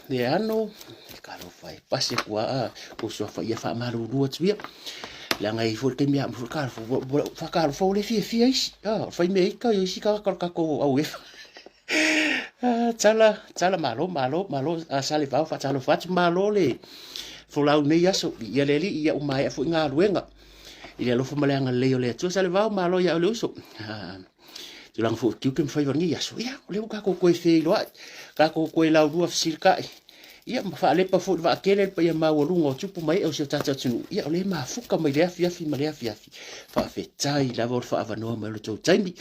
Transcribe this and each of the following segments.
Leano, talofa e pasi atu a kou suafa ia faamalulu atu ia. Leaga e i foi le taimi a foi talofa, faatalofa ua le fiafia isi. Ah, fai mea ita i isi tagata o le tatou au efa. Ah, tala, tala malo, malo, malo, ah, Salevao faatalofa atu, malo le folau nei aso. Ia le alii ia uma foi galuega. I le alofa ma le agalelei o le Atua Salevao, malo ia le uso. Ah, tulaga foi o tiute ma faiva o lenei aso, ia, o lea ua tatou toe feiloai, tatou toe laulua fesilika'i, ia, ma faalepa foi i le vaatele le paia maualuga o tupu ma ee o si o tatou atunuu, ia, o lea e mafuta mai lea afiafi ma lea afiafi. Faafetai lava o le faaavanoa mai o le tou taimi.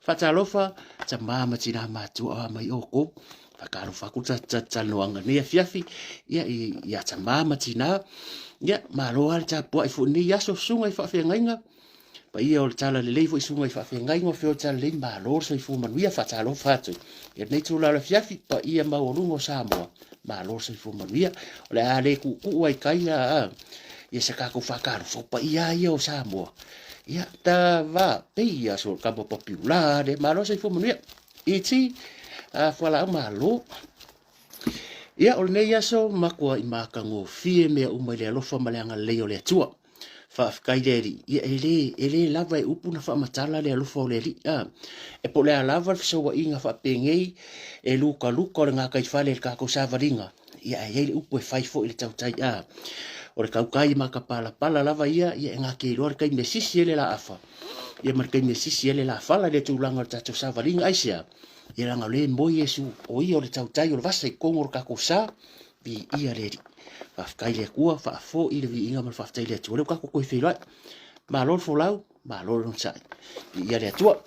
Faatalofa, tama ma tinā matutua o a mai outou. Faatalofa atu le talanoaga nei afiafi, ia, ia tama ma tinā. Ia, malo lava le tapuai foi i lenei aso, susuga i faafeagaiga. Paia o le Tala Lelei foi susuga i faafeagaiga o feo Tala Lelei, malo le soifua manuia, faatalofa atu i lenei itula o le afiafi, paia maualuga o Samoa, malo le soifua manuia. O le a le tuutuu ai kai a ia se tatou faatalofa, o paia ia o Samoa. Ia ta va pei ia so kama papiula le malo le soifua manuia. Iti a fualaau malo. Ia o lenei aso matua i matagofie mea uma i le alofa ma le agalelei o le Atua. Faafetai i le Alii. Ia e le, e le lava e upu na faamatala le alofa o le Alii. A, e po o le a lava le fesouaiga faapenei e lukaluka o le gataifale i le tatou savaliga, ia ae i ai le upu e fai foi i le tautai. A, o le tautai matapalapala lava ia, ia e gate iloa le taimi e sisi ai le laafa, ia ma le taimi e sisi ai le lafala i le tulaga o le tatou savaliga. Aisea? Ia leaga o lea e moe Iesu, o ia o le tautai o le vasa i totonu o le tatou sa, Viia le Alii. Faafetai i le Atua, faafoi le viiga ma le faafetai i le Atua. O lea ua tatou toe feiloai. Malo le folau, malo le onosai. Viia le Atua.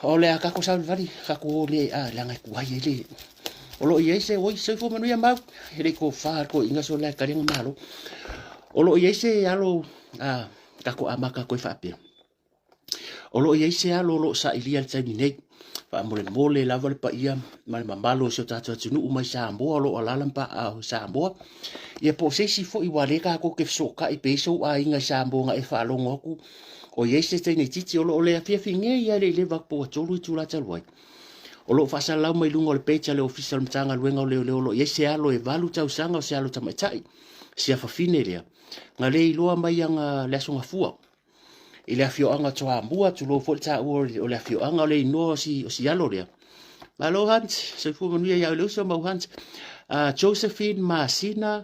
O le a tatou savalivali, tatou o le, a, leaga e tuai ai le, o lo o i ai se, oi, soifua manuia mau, e le i tofa le toeaina so la e tali ana malo. O lo o i ai se alo, a, tatou amata atu ai faapea. O lo o i ai se alo o lo o sailia i le taimi nei. Faamolemole lava le paia ma le mamalu o si o tatou atunuu mai Samoa o lo o alaala ma paaaho i Samoa. Ia po o se isi foi aua o lea tatou te fesootai pe i ai sou aiga i Samoa na e faalogo atu o i ai se teineitiiti o lo o le afiafi nei lava e le i leva atu po ua 3 itula talu ai. O lo o faasalalau mai luga o le page a le Ofisa o le Matagaluega o Leoleo o lo o i ai se alo e 8 tausaga o se alo tamaitai, si afafine lea, na le iloa mai ana le Aso Gafua. I le afioaga o Toamua, tulou foi le taua o le afioaga, o le igoa o si, o si alo lea. Malo Hans, soifua manuia ia le uso mau Hans. Josephine Masina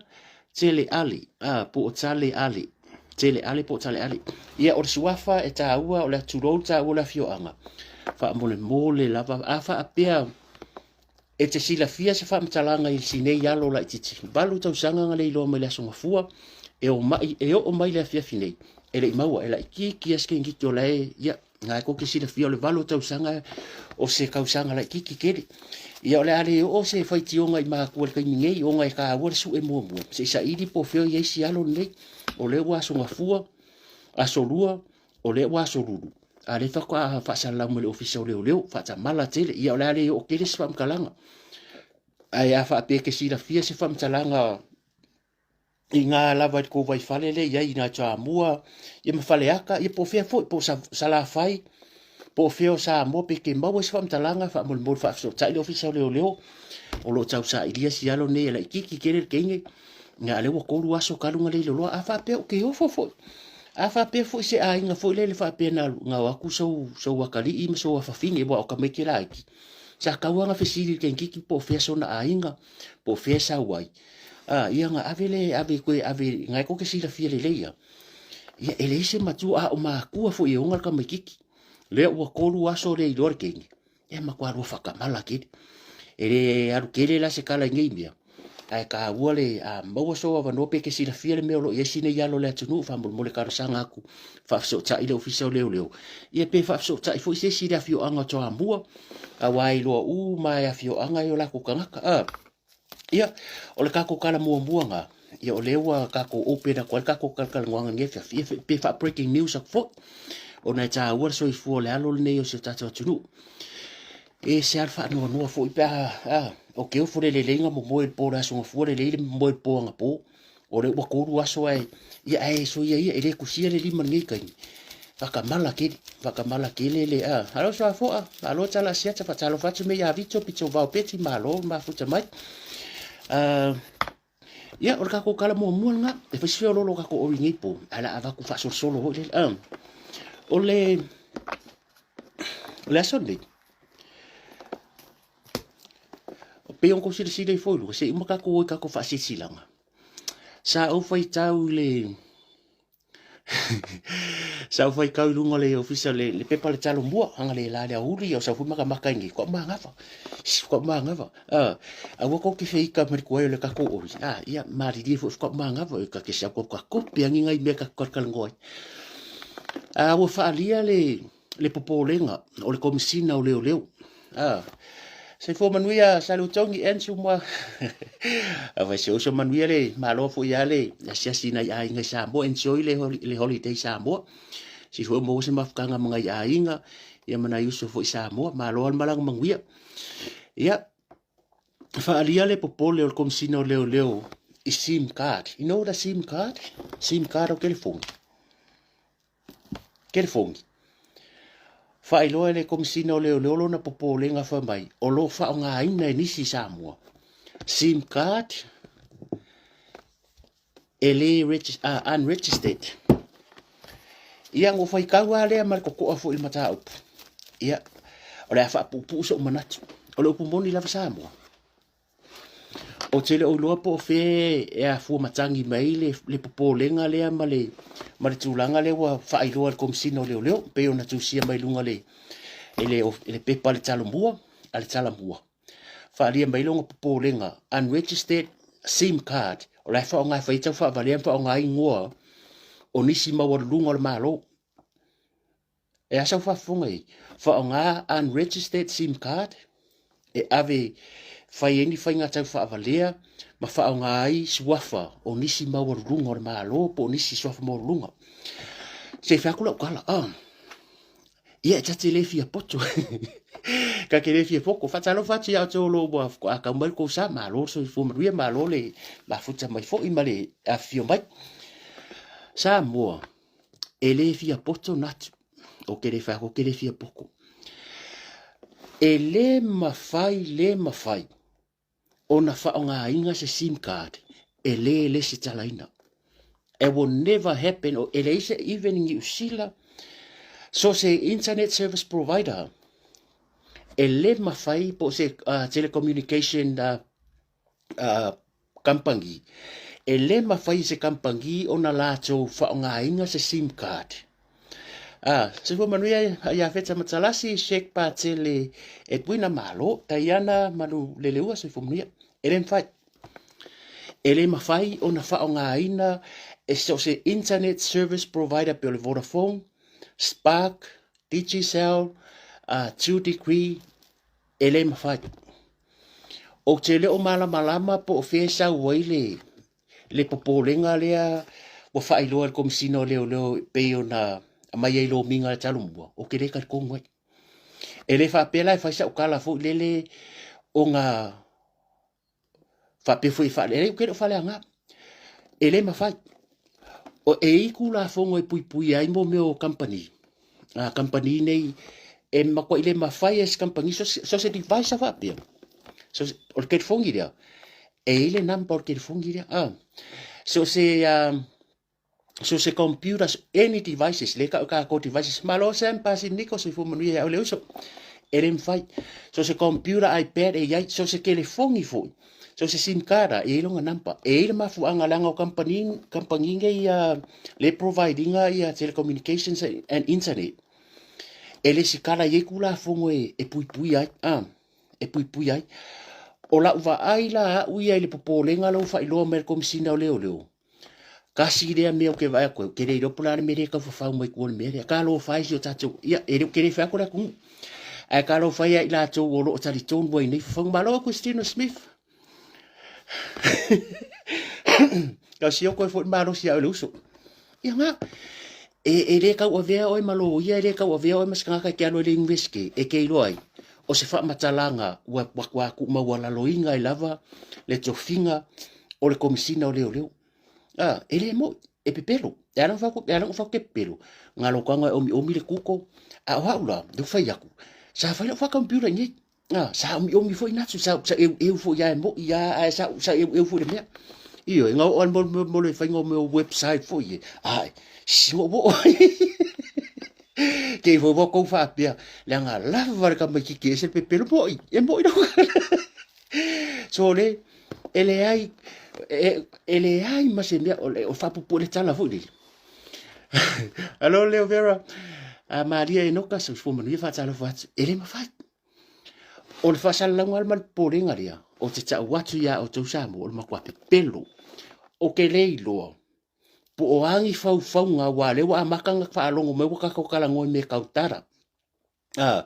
Tele Ali, po o Tale Ali. Tele Ali po o Tale Ali. Ia, o le suafa e taua, o le tulou le taua o le afioaga. Faamolemole lava, a faapea E te silafia se faamatalaga i si nei alo laitiiti, 8 tausaga na le iloa mai le Aso Gafua, e o mai, e oo mai le afiafi nei, e le i maua, e laitiiti lava si teineitiiti o la e, ia, na e tou te silafia o le 8 tausaga o se tausaga laitiiti tele. Ia o le a le oo se faitioga i matua i le taimi nei, ona e taua le sue muamua, se i saili po o fea o i ai si alo lenei, o lea ua Aso Gafua, Aso Lua, O lea ua aso lulu, a lea faatoa faasalalau mai le Ofisa o Leoleo, faatamala tele. Ia o le a le oo tele se faamatalaga. Ae a faapea e te silafia se faamatalaga i ngā lava i le tou vaifale lea i ai i nā Toamua, ia ma Faleata, ia po o fea foi, po o Salafai, po o fea o Samoa, pe te maua se faamatalaga, faamolemole faafesootai le Ofisa o Leoleo, o lo o tausailia si alo nei e laitiiti tele le teine, Ia, a lea ua 3 aso talu ona le iloa. A faapea ou te ofo foi. A faapea foi se aiga foi lele faapea na, na o atu sou, sou atalii ma sou afafine, aua o tamaiti laiti. Sa tau lava na fesili i le teineitiiti po o fea sona aiga, po o fea e sau ai. A, ia na ave le, ave toe ave, na e tou te silafia lelei lava. Ia, e leai se matua, a o matua foi e ona le tamaitiiti. Lea ua 3 aso le iloa le teine. E matua lua faatamala tele. E le alu tele la se tala i nei mea, ae taua le a maua sou avanoa pe te silafia le mea o lo o i ai sina alo o le atunuu, faamolemole talosaga atu, faafesootai le Ofisa o Leoleo, ia pe faafesootai foi se isi i le afioaga o Toamua, aua e iloa uma lava e afioaga ia o latou tagata. A. Ia, o le tatou tala muamua na, ia o lea ua tatou open atu ai le tatou talatalanoaga i lenei afiafi, ia pe faa-breaking news atu foi, ona e taua le soifua o le alo lenei o si o tatou atunuu. E se a le faanoanoa foi pe a, a, o ke ofo le lelei na momoe i le po o le Aso Gafua lelei le momoe i le po anapo. O lea ua 3 aso ae, ia ae soia ia, e le tusia le lima i lenei taimi. Whakamala kele, whakamala kele le a. Alo soafoa, malo tala asiata, whatalofa atu me ia Vito, pito vao peti, malo mafuta mai. Ia, o le kako kala muamua lena, e fai si feoloolo o kako oi nei po, ae la avaku faasolosolo foi lele. O le, o le aso lenei, o pei ona kou silasila ifo i luga, se i uma tatou o i tatou faasilasilaga. Sa ou faitau i le Sa ou faitau i luga o le ofisa le, le pepa le talo mua, anga le la le auli, o sau foi makamaka i nei, koa mangafa. Koa mangafa. Ah, aua ko ke feika mai kuai o le kako oi. Ah, ia malilie foi koa mangafa e ka ke sau ko ka kopi angi ngai mea ka kalkal ngoi. Ah, ua faalia le le popolega o le Komisina o Leoleo. Ah, soifua manuia Saleutogi Andrew ma Afai se uso manuia le malo foi ia le asiasi nai aiga i Samoa, enjoy le, le holiday Samoa. Si foi mo se mafukanga ma ngai aiga, ia ma nai uso foi Samoa, malo al malaga manuia. Ia, faalia le popole o le Komisina o Leoleo i SIM card. You know what a SIM card? SIM card o telefoni. Kelifogi. Faailoa e le Komisina o Leoleo lona popolega fai mai o lo o faaaogaina e nisi i Samoa sim card e le unregistered. Ia, na ou faitau lava lea ma le totoa foi i le mataupu. Ia, o le a faapuupuu sou manatu. O le upu moni lava Samoa. Ou te le o iloa po o fea e afua matagi mai ai le, le popolega lea ma le, ma le tulaga lea ua faailoa e le Komesina o Leoleo, pei ona tusia mai luga le, e le, e le pepa a le Talomua, a le Talamua. Faaalia mai lona popolega, unregistered SIM card, o la e faaaoga e fai ai tau faavalea ma faaaoga ai igoa o nisi maualuluga o le Malo. E a sau faafofoga i ai? Faaaoga unregistered sim card e ave fai ai ni faiga tau faavalea ma faaaoga ai suafa o nisi maualuluga o le Malo po o nisi suafa maualuluga. Se i fai atu lau tala, ah, ia e ta te le fia poto. Ka te le fia poto. Faatalofa atu ia outou o lo o ua faatoa mai le tou sa, malo le soifua manuia, malo le mafuta mai foi ma le afifio mai. Samoa, E le fia poto natu. O ke le whai ko ke le fia poko. E le mawhai, le mawhai ona whaongainga se SIM card e le le se talaina. It will never happen o e leai se even i Niu Sila so se internet service provider e le mawhai po se telecommunication kampangi. E le mafai e se kampangi ona latou faaaogaina se sim card. Ah, soifua manuia ia Feta Matalasi, Sheikh Patele, Edwina Malo, Diana Manuleleua, soifua manuia. E le mafai. E le mafai ona faaaogaina e so se internet service provider pe o le Vodafone, Spark, Digicel, 2 Degree, E le mafai. Ou te le o malamalama po o fea e sau ai le, le popolega lea ua faailoa e le Komesina o Leoleo e pei ona aumai ai lomiga i le Talomua, ou te le talitonu ai. E le faapea la e fai sau tala foi lele ona faapea foi e faale, ou te le o faaleaga. E le mafai. O e i Tulafono e puipuia ai mo mea o kamupani. A kamupani nei, e matuai le mafai e se kamupani, so, so se device a faapea. So, o le telefoni lea, e i le number o le telefoni lea. Ah. So se, so se computer, any devices, le ka ka ko devices, malo Sam pasi niko soifua manuia ia au le uso. E le mafai. So se computer, iPad e iai, so se telefoni foi. So se sim card e iai lona number. E iai le mafuaaga leaga o kamupani, kamupani nei ia le provide ina ia telecommunications and internet. E le sikala i ai Tulafono e, e puipuia ai. Ah, e puipuia ai. O lau vaai la au ia i le popolega lea ua faailoa mai e le Komesina o Leoleo, Kasi lea mea ou te vaai atu ai, ou te le iloa po o le a le mea lea e tau fafau mai tua o le mea lea. Talofa ai si o tatou, ia, e le, ou te le fai atu le atunuu. Ae talofa ai ia i latou o lo o talitonu ai nei fafauga. Malo Christina Smith. Tau sioko ai foi le malosi ia oe le uso. Ia ngā, e, e le tau avea oe ma loia, e le tau avea oe ma se tagata e te alu ai le university, e te iloa ai, o se faamatalaga ua matua tuumaualaloina ai lava le tofiga o le Komesina o Leoleo. A, e le moi. E pepelo. E ala ona e ala ona ke pepelo. Ngalo kanga e omiomi le Google. A o au la, le fai aku. Sa fai lau wha-computer i nei. Ah, sa omiomi foi natsu, sa, sa eu, eu foi ia e mo ia, a sa, sa eu, eu foi le mea. Io, e ngau an mo, mo, mo le whainga o mea website foi e. Ai, si o mo. Ke fo mo kou whaapea, le anga lava le kamaititi e se pepelo mo i, e mo i lau. So le, e leai, e, e leai ma se mea, o le, o whapupu le tala foi le. Alo Leo Vera, a Maria Enoka, so fo manuia whaatalofa atu, e le mawhai. O le faasalalauga lava ma le popolega lea, o te tau atu iā outou Samoa, o le matua pepelo. O ke le iloa, po o a ni faufauga, aua o lea ua amata ona faalogo mai ua tatou talanoa i mea tau tala. A,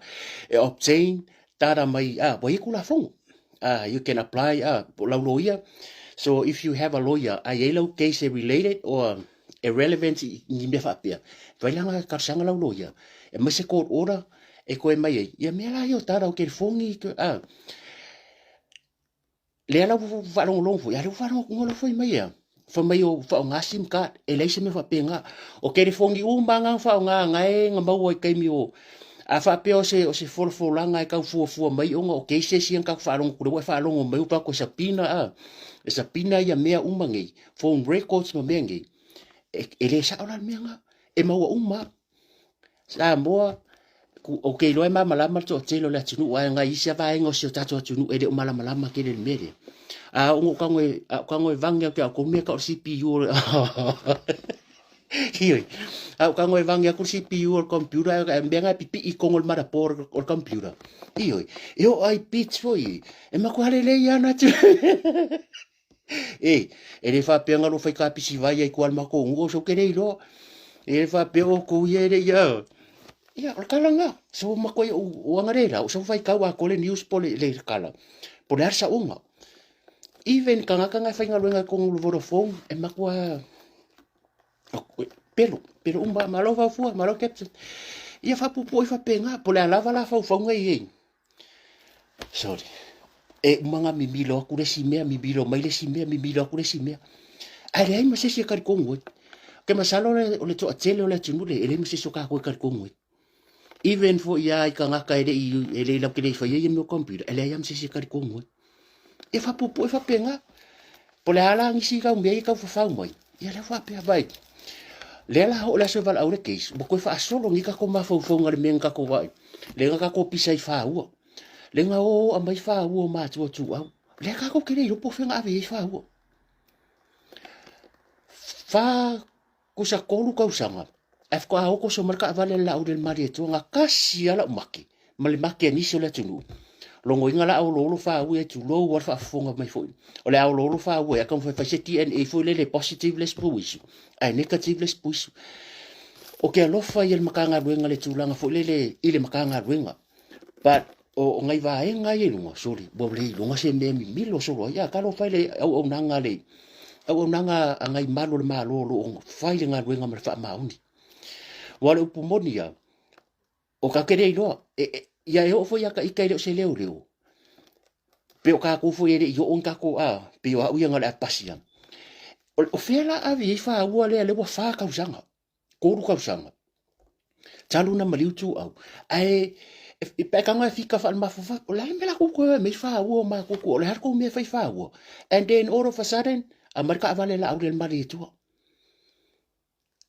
e obtain tala mai, a, ua i ai Tulafono. A, you can apply, a, po o lau loia. So if you have a lawyer, a i ai lau case e related or e relevant i ni mea faapea, fai la nga talosaga lau loia, e aumai se court order e toe mai ai, ia mea la ia o tala o telefoni, a. Lea la ua faalogologo foi, a lea ua faalogologo la foi mai ea. Fai mai o faaaoga sim card, e leai se mea faapena. O telefoni uma lava na faaaoga na e na maua i taimi o, a faapea o se, o se folafolaga e tau fuafua mai ona o cases ia na tatou faalogo atu, lea ua e faalogo mai ua tatou e sapina, a, e sapina ia mea uma nei, phone records ma mea nei, e, e le sao la le mea lena. E maua uma lava. Samoa, ou te iloa e malamalama le toatele o le atunuu, ae nai isi lava vaega o si o tatou atunuu e le o malamalama tele i le mea lea. A oo ina ou tago e, a ou tago e vage atu ia outou mea tau o le CPU o le Ioe. A ou tago e vage atu le CPU o le computer, ae mea na e pipii i totonu o le motherboard o le computer. Ioe. E oo lava i bits foi, e matua lelei lava ona atu. E, e le faapea na alofa i kapisi vai ai kua le matou nuu, o ke le iloa. E le faapea o kou ia e le ia. Ia, o le kala nga. So makoe o, o anga le la, o so fai kau a kole news po le, le kala. Po le arsa unga. Even kangaka nga fai ngaluenga i kongu le Vodafone, e makua pelo, pelo uma, malo faufua, malo captain. Ia fapupu i faapena, po le a lava la faufauga i ei. Sorry. E uma nga mimilo aku le isi mea, mimilo mai le isi mea, mimilo aku le isi mea. Ae leai ma se isi e talitonu ai. Ke masalo o le toatele o le atunuu le, e leai ma se isi o kākou e talitonu ai. Even foi ia i kangaka e le i, e le i lau ke le i faia ia mea o computer, e leai lava ma se isi e talitonu ai. E faapuupuu e faapena. Po o le a la nisi kau mea ia tau fafau mai, ia lea ua faapea mai. Lea la oo le aso e valaau le case, ua toe faasolo nei tatou mafaufauga i le mea na tatou vaai. Lea na tatou pisa ai faua. Lea na o aumai faua o matua ituau. Lea tatou te le iloa po o fea na ave i ai faua. Fa Kusa kolu kausaga, ae faatoa okoso mai le taavale a le Laauli a le Malietoa, na tasi lava lau make ma le make a nisi o le atunuu. Logoina la oloolo faua ia tulou lava le faafofoga mai foi. O le a oloolo faua ia taumafai e fai se DNA foi lele e positive le isi puisu ae negative le isi puisu. O ke alofa ia i le Matagaluega i le tulaga foi lele i le Matagaluega. But o, o ngai vaega ia i luga, sorry, ua le iloga se mea mimilo solo ai. Ia, talofa i le auaunaga a le auaunaga a ngai malu o le Malo o lo o fai le galuega ma le faamaoni. Aua o le upu moni ia, o tatou te le iloa. E, e, ia e oo foi ia ta ita e le o se leoleo. Pe o tatou foi e le i oo ni tatou, a, pei o au ia na o le a pasi ia. O, o fea la ave i ai faua lea, lea ua fa tausaga. 3 tausaga talu na maliu ituau ae pe tago e fika faalemafafau o le a le mea la kou toe aumai faua o makuku o le a le kou mea fai faua and then all of a sudden aumai le taavale a Laauli e le Malietoa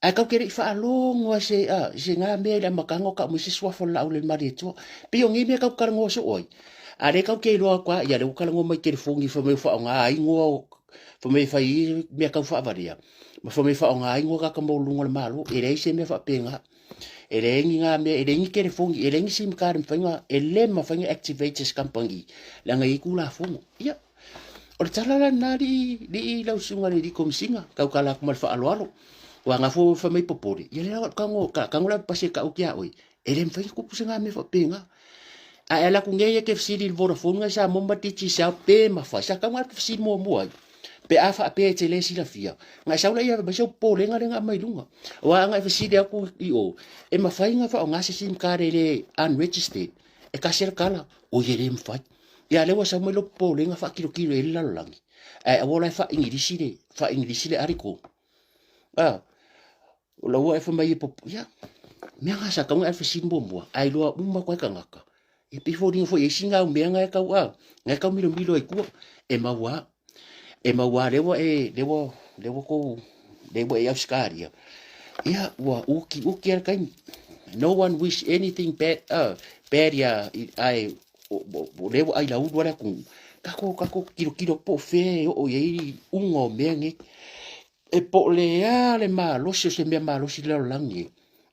ae tatou te le i faalogo lava se a se na mea i le amataga o tau mai se suafa o le Laauli a le Malietoa pei o nei mea tatou te talanoa soo ai a lea tatou te iloa atu lava ia lea ua talanoa mai i telefoni fai mai ua faaaoga ai igoa o fai mai e fai ai mea tau faavalea ma fai mai faaaoga ai igoa tagata maualuluga o le Malo. E leai se mea faapena. E leai ni ngā mea, e leai ni telefoni, e leai ni sim card e mafai ona, e le mafai ona activate e se kamupani, leaga e i ai Tulafono. Ia, o le tala la lena alii, alii lau susuga i le alii Komesina, tautala atu ma le faaaloalo. Aua na fua fai mai popole, ia lea la tago, tago la pasi e tau atu ia oe, e le mafai ona tupu se ngā mea faapena. Ae ala atu nei e te fesili i le Vodafone ngai Samoa ma Digicel pe mafai, sa tatau ona te fesili muamua ai. Pe a faapea e te le silafia, na e sau laia ave mai sau popolega lea na aumai i luga. Aua a na e fesili atu i o, e mafai ona faaaoga se sim card e le unregistered, e tasi lava le tala, oi e le mafai. Ia a lea ua sau mai lou popolega faatilotilo i ai le lalolagi, ae aua la e faa-Igilisi le, faa-Igilisi le article. A, o la ua e fai mai e popo, ia, mea nga sa tau na e fesili muamua, ae iloa uma atu ai tagata. E pei foliga foi e isi nga au mea nga e tau, a, nga e tau milomilo ai tua, e maua, e maua lea ua e, lea ua, lea ua tou, lea ua e Ausetalia. Ia, ua uki uki a le taimi. No one wish anything bad, bad ia, ae, o lea ua ailaulu a le atunuu. Tatou, tatou tilotilo po o fea e oo i ai uga o mea nei. E po o le a le malosi o se mea malosi i le lalolagi e,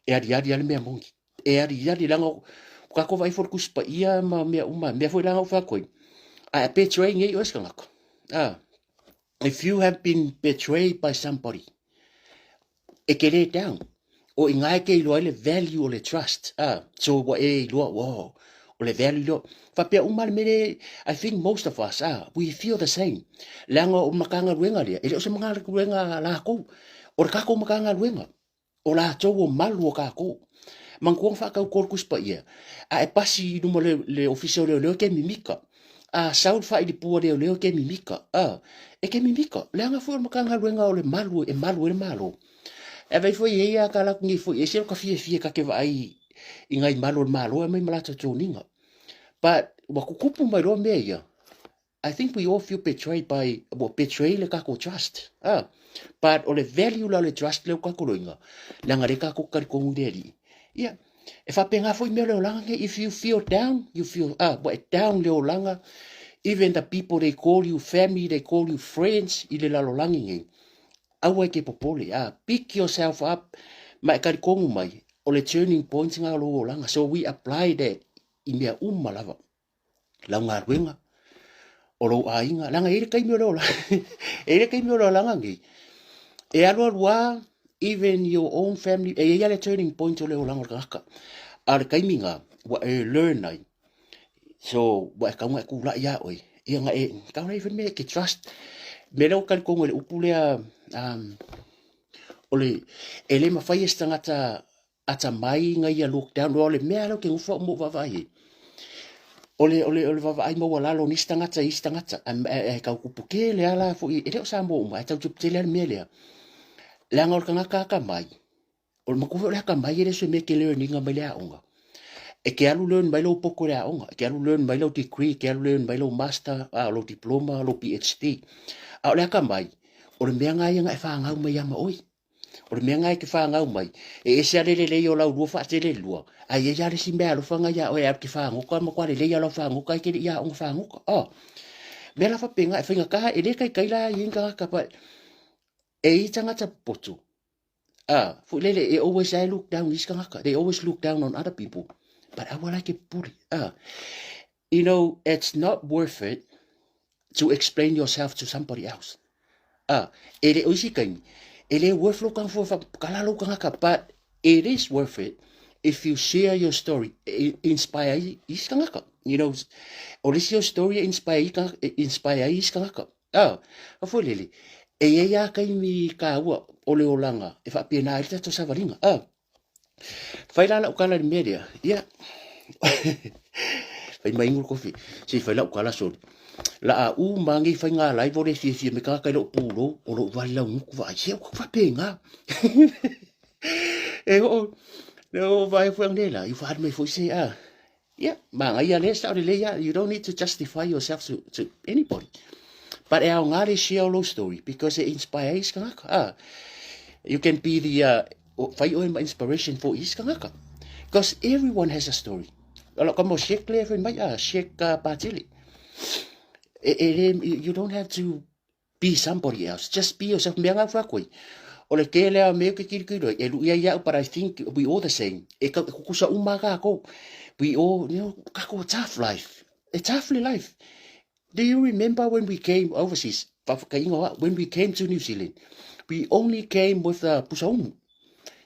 e aliali lava le mea moni. E aliali leaga ua tatou vaai foi i le Tusi Paia ma mea uma, mea foi la na ou fai atu ai, a e betray nei oe se tagata, a, if you have been betrayed by somebody, e te le down. O i ina e te iloa ai le value o le trust, a, so ua e iloa, wow, o le value lea. Faapea uma le mea lea, I think most of us, ah, we feel the same. Leaga o le Matagaluega lea, e le o se Matagaluega a latou, o le tatou Matagaluega, o latou o malu o tatou. Manatua na faatauto le Tusi Paia, a e pasi i luma o le Ofisa o Leoleo e te mimika. A sau le faailipua leoleo e te mimika, ah, e te mimika. Leaga foi o le Matagaluega o le malu, e malu ai le Malo. E vaai foi i ai a ta latou nei foi, e ese lo ta fiafia ta te vaai i nai malu o le Malo e aumai ma latou toniga. But ua tutupu mai loa mea ia, I think we all feel betrayed by, ua betray le tatou trust. Ah, but o le value la o le trust lea ua tatou loiga, leaga lea tatou te talitonu i le Alii. Ia, e faapena foi mea o le olaga nei, if you feel down, you feel, ah, ua e down le olaga, even the people they call you family, they call you friends i le lalolagi nei, Aua e te popole, a pick yourself up ma e talitonu mai, o le turning point nga o lou olaga. So we apply that i mea uma lava. Lau galuega, o lou aiga, leaga e i ai le taimi o le olaga, e i ai le taimi o le olaga nei, e alualu lava, even your own family, e i ai lava le turning point o le olaga o le tagata. A o le taimi lena, ua e learn ai, So, ua e tau na e kulaʻi iā ʻoe, ia na e, tau nei mea e ke trust. Mea lea ua talitonu i le upu lea, um, o le, e le mawhai e se tagata atamai na ia look down, o le mea lea ou te nofo au ma ou vaavaai ai. O le, o le, o le vaavaai maualalo o nisi tagata i isi tagata, e tau tupu tele lava la foi, e le o Samoa uma, ae tau tupu tele lava le mea lea. Leaga o le tagata atamai, O le matua foi o le atamai e le o se mea e te learn ina mai le aoga. E te alu learn mai lou poto i le aoga, e te alu learn mai lau degree, e te alu learn mai lau master, a, lou diploma, lou PhD. A o le atamai, o le mea lena ia na e fanau mai ia ma oe. O le mea lena e te fanau mai, e ese lava le lelei o lau lua faatele le lua, ae i ai lava le isi mea alofa lena ia oe e alu e te fagota, matua lelei lava lau fagota ae te le i aoga fagota. Oh. Mea la faapena, e faigata, e le taitai la i ai ni tagata, but e i ai tagata popoto, Ah, foi lele, e always I look down isi tagata. They always look down on other people. But aua la ke pupuli. Ah, you know, it's not worth it to explain yourself to somebody else. Ah, e le o isi kaimi, e le worth lo kang fua kala lo kangaka, but it is worth it if you share your story, inspire isi tagata. You know, o le isi story e inspire, inspire isi tagata. A, a foi lele, e i ai lava taimi kāua o le olaga e faapena ai le tatou savaliga. A, fai la lau tala i le mea lea, ia, fai mai inu le kofi, se i fai lau tala soli. La a uma nei faiga live o le fiafia me tagata i lou pulou, o lou vale lau nuku vaai, se ua faapena. E oo, e oo vae foi anei la, i whaari mai foi se, a, Yeah, manaia lea, sao lelei lava. You don't need to justify yourself to, to anybody. But e aoga le share o lou story because e inspire ai isi tagata. Ah, you can be the, uh, fai oe ma inspiration for isi tagata. Because everyone has a story. Alo ka mo Sheikh lea fai mai, ah, Sheikh uh, Patili. E, e, you don't have to Be somebody else, just be yourself. Mea ngau whakoi. O le tele a mea ke kirikiro, e lui ai au, but I think we all the same. E ka kukusa uma kākou. We all, you know, kākou a tough life. A tough life. Do you remember when we came overseas? When we came to New Zealand, we only came with a pusa umu.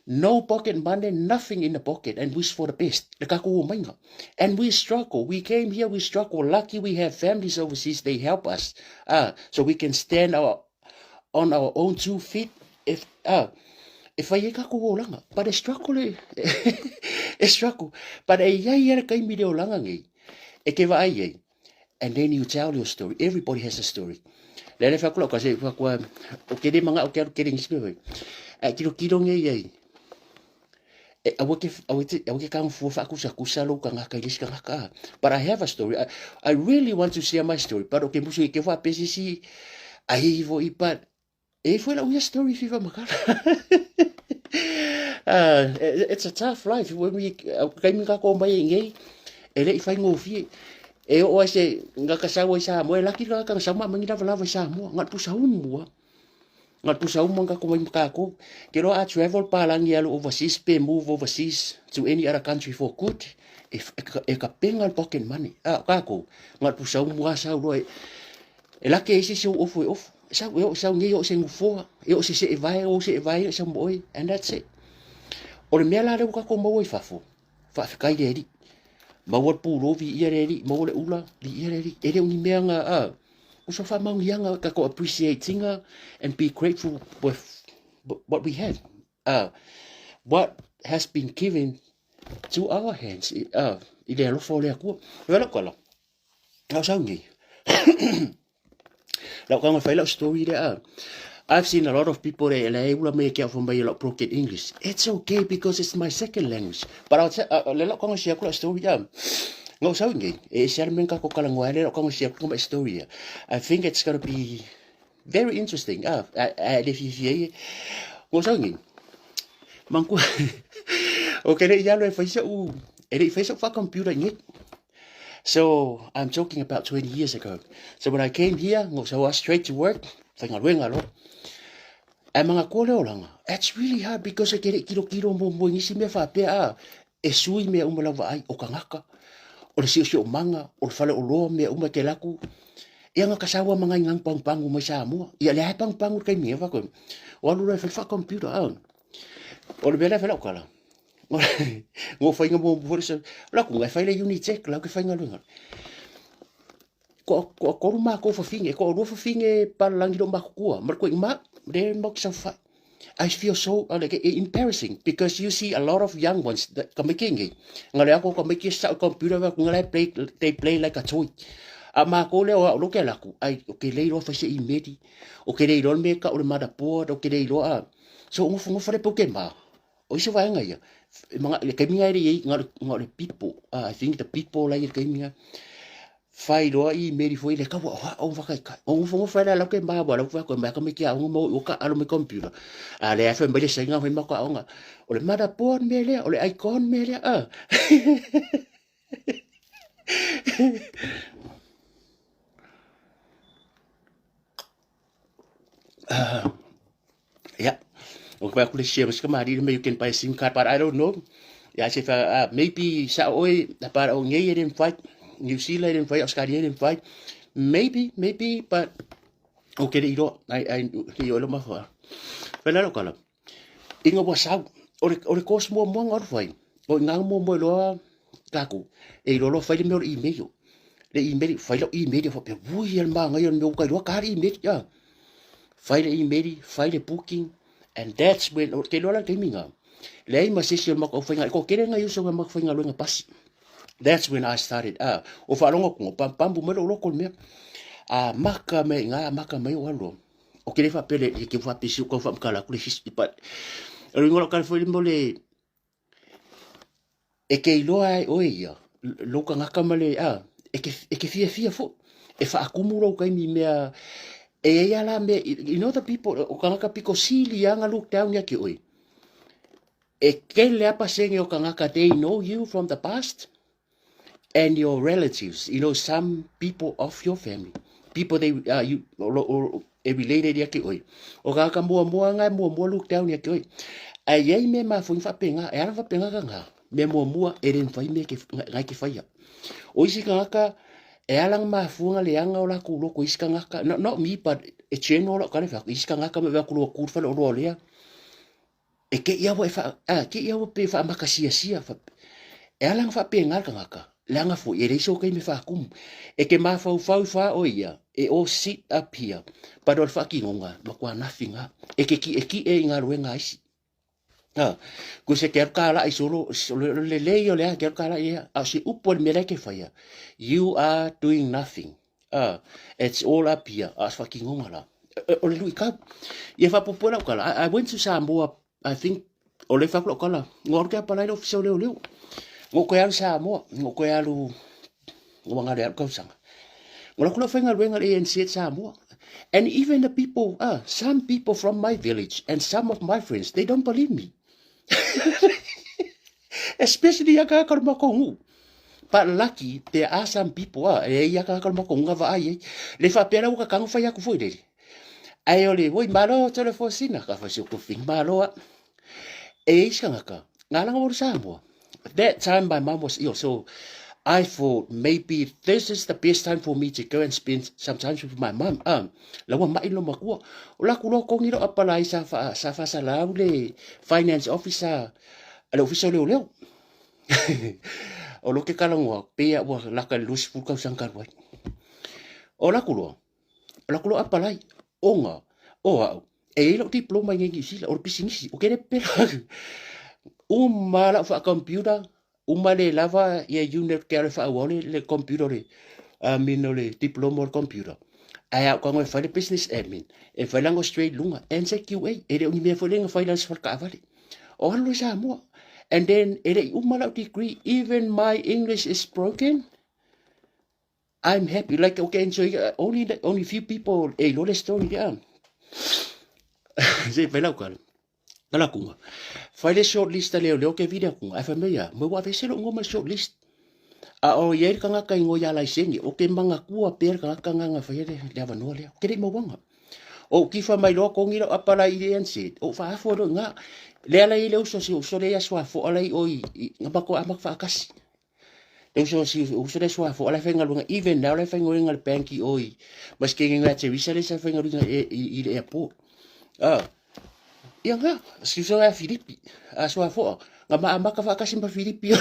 No pocket money, nothing in the pocket, and wish for the best. Le kākou o mainga. And we struggle. We came here, we struggle. Lucky we have families overseas, they help us. Ah, so we can stand our, on our own two feet. If, ah, e whai e kākou olaga. But e struggle e, e struggle. But e iai e le kaimi le olaga nei. E ke vaai ai. And then you tell your story. Everybody has a story. Le le fai atu lau se fai atu o ke le manaʻo ke alu tele i nisi mea foi. Ae tilotilo nei i ai, e aua ke aua te aua ke tago fua faatusatusa lou tagata i le isi tagata a. But I have a story. I really want to share my story. But o ke musu i ke faapea se isi ai foi, but e i foi lau ia story fifa makala. It's a tough life. When we, kaimi kako mai e nei, e le i whaingofie. E o ai se ngaka sau ai Samoa, e laki ngaka sau ma mangi lava lava i Samoa. Ngat pusa umu. Ngat pusa umu ngaka mai makako. Ke loa a travel palangi alu overseas, pe move overseas to any other country for good. E, e, e ka penga pocket money. Ah, kako. Ngat pusa umu a sau loa. E laki e isi se ofu e ofu. Sau e o sau nei o se ngufoa. E o se se e vai, o se e vai, sau mo oi. And that's it. O le mea la lea ua tatou maua i fafo, faafetai le Alii. Maua le pulou viia le Alii, maua le ula, viia le Alii. E le o ni mea na, a, o se faamanuiaga tatou appreciate-ina and be grateful with what we have. What has been given to our hands, i le alofa o le Atua. E lau tala, lau sau nei. Lau kanga fai lau story lea. I've seen a lot of people that le ula mai ke au mai lau broken English. It's okay because it's my second language. But I'll tell, le lau kanga share ku story ya. Ngau sau nei. E se ale menga ko kala ngwa le lau kanga share ku my story ya. I think it's gonna be very interesting. Ah, le fi fi e. Ngau sau nei. Mangku. Okay, le yalo e fai sa u. E le fai sa fa computer nei. So I'm talking about 20 years ago. So when I came here, so I straight to work, whaingaluenga lo. Ae manga kua le olanga. It's really hard because e kere kilo kilo mo mo nisi mea whapea a e sui mea uma lava ai o kangaka. O le sio sio manga, o le fale o loa mea uma te laku. Ia nga kasawa mga ngang pang pangu mai Samoa. Ia le ai pang pangu kai mea wako. O alu roi wha computer a. O le mea le wha lau kala. Ngo whainga mo mo se la ku ngai whaile Unitec la ke whainga luenga. Ko ko ko ma ko fa finge ko ro fa finge pa langi lo ma kua mar ko ma le mo sa fa. I feel so like embarrassing because you see a lot of young ones that come kingi. Ngale ako ka make sa computer wa ngale play, they play like a toy. A ma ko le o lo ke la ku ai o ke le ro fa se email o ke le ro me ka o le motherboard o ke le ro a. So ngofu ngofu le poke ma. O isi vaega ia, le taimi lava e le i ai, na o le people, I think the people la i le taimi lena, fai loa email foi le tau aoao ma faataitai. O nofonofo ai la lau ke maua lau fai atu e mai tamaiti aoga ma o i uka alo mai computer. A lea fai mai le saina fai matou aoga, o le motherboard mea lea, o le icon mea lea. Yeah. O ka ku le share ska ma ri me you can buy SIM card, but I don't know. Yeah, se fa maybe sa oi but o ngei e fight New Zealand e fight Australia e fight. Maybe, maybe, but okay le iro ai ai le iro ma fa. Fa la kala. Inga wa sau o le course mo mo ngor fai. O ngā mo mo loa kaku. E iro lo fai le mea o le email. Le email fai lo email fa pe ui al ma ngai o me kai lo ka email ya. Fai le email, fai le booking, and that's when o te loa la taimi ngā. Leai ma se isi o le matou faiga, ko kele ngai uso ma matou faigaluega pasi. That's when I started. Ah, o faalogo atu, o pampu mai lou loko le mea. A maka mai ngā, maka mai o alo. O ke le faapea le ke faapea si o kau faamakala atu le history, but o le ingoa o lau kala foi le mo le E ke iloa ai oe ia, lou tagata ma le, a, e ke, e ke fiafia foi, e faakumu lou taimi i mea, e i ai lava la mea, you know the people, o tagata pito sili lava na look down ia te oe. E tele lava pasene o tagata, they know you from the past, and your relatives, you know, some people of your family, people they, you, o, o, e related ia te oe. O tagata muamua nga e muamua look down ia te oe. Ae i ai mea mafuai faapena, e ala faapena ka nga, mea muamua e le mafai mea ke, ngai ke faia. O isi tagata, e ala nga mafua nga leaga o latou loko isi tagata, not, not me, but e general lau tala e fai atu, isi tagata ma avea atu loa tu le fale oloa o lea, E kei aua e wha, a, kei aua pe whaamakasiasia, wha, e ala nga whaapea ngā tangata, leanga foi, e leisa o kei me whaakumu. E ke māwhauwhau whā o ia, e o sit up here, but o le whaakingonga, ma kua nothing, ha. E ke ki e ki e i ngā roenga aisi. Ha, ko se ke aru kā la i solo, le, le, le, o le a, ke aru kā la i a, a o se upu o le mea lai ke whaia, you are doing nothing. It's all up here, a o se faatinoga la. O le luitau. Ia faapuupuu lau tala, I went to Samoa, I think, o le fai atu lau tala, na ou alu ke apalai le ofisa o leoleo. Na ou toe alu i Samoa, na ou toe alu, ua galo e alu tausaga. Na alu atu lau faigaluega i le ANC at Samoa. And even the people, some people from my village and some of my friends, they don't believe me. Especially ia tagata o le matou nuu. But lucky, there are some people, e ai ia tagata o le matou nuu na vaai ai. Le faapea la ua tatanu fai atu foi lele. Ae o le, oi malo Tolefuasina, ka fai si o kofing, malo a. E ai isi tagata, na ala na Samoa. That time my mom was ill, so I thought maybe this is the best time for me to go and spend some time with my mom. La ua mai lo matua. O la ku lo kongi lo apalai sa fa sa fa sa lau le finance officer a le ofisa o leoleo. O lo ke kalangoa, pe ua laka le 20 tausaga talu ai. O la ku loa, o la ku loa apalai, ona o au, e i ai lau diploma i nei Niu Sila, o le pisinisi, o ke le pepela. Uma lau faa-computer, uma le lava ia unit ke ale faaauau le, le computer le, I mean o le diploma o le computer. Ae au kago e fai le business admin, e fai lango straight lunga, NZQA, e le o ni mea foi le na fai lalo se falekaavale. O alu i Samoa. And then, e le i uma lau degree, even my English is broken, I'm happy. Like, okay, enjoy, only few people e iloa le story lea. Se fai lau kala. Kala kunga. Fai le short list a leo leo ke video kunga. Ai fai mai ia, mo wa vese lo ngoma short list. A o ia le kangaka ingo ia laiseni, o ke manga kua pe le kangaka nganga fai le le avanoa lea. Ke le mawanga. O kifa mai loa kongi lo apala i le NZ. O faafo lo nga. Le ala i le uso si uso le ia suafo ala i oi ngapako amak faakasi. Le uso si uso le suafo ala faigaluega even now le faigaluega le bank i oi ma se kenge nga Teresa le sa faigaluega e i le airport. Ah. Ia nga, si uso ia Filipi, a suafo nga ma amaka faakasi ma Filipi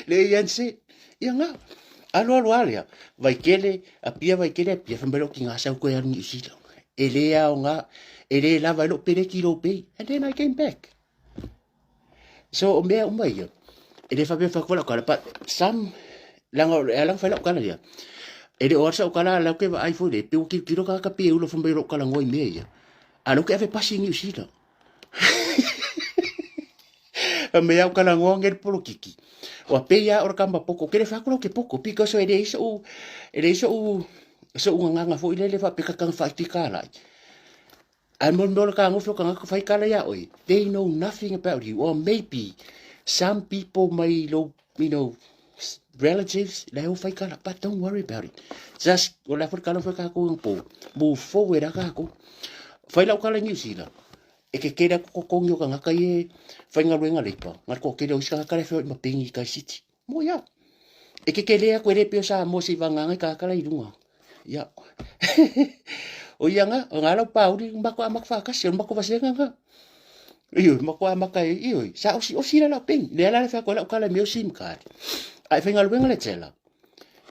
le ANC. Ia nga. Alo alo alia, Vaikele, Apia Vaikele Apia fa mai lo ki nga sau koe alu New Zealand. E le ao nga, e le lava e lo pele ki lo pei. And then I came back. So o mea uma ia, e le faapea fai lau kala, but some, leaga e ala ona fai lau kala ia, e le o atu sau kala a lau ke vaai foi le, pe ua tilotilo tagata pe ula fai mai lou kala ngoa i mea ia, a lau ke ave pasi i Niu Sila. Fai mai au kala ngoa nge le polokiki. Ua pei a o le kama poko, ke le fai atu lau ke poko, because e leai so'u, e leai so'u, so'u gagaga foi lele faapea ka faaiti kalai. Ae mo le mea o le kanofi o tagata fai kala iā oe, they know nothing about you or maybe some people mai lou, you know, relatives, la e fai kala, but don't worry about it. Just, o le a foi le kala foi kākou i po, move forward a kākou. Fai lau kala i New Zealand, e ke kele aku kokongi o kangaka i e whaingaluenga leipa, ngā ko kele o isi kangaka le wheo i mapengi i kai city. Mo ia. E kekele aku e le pei o Samoa se i vaganga i kakala i lunga. Ia. O ia nga, o nga lau pauli mako amaka whakasi, o mako vasenga nga. Iyo, mako amaka e, iyo, sa osi, osi la lau peng. Le ala le whako lau kala meo sim card. A e whainga luenga le tela.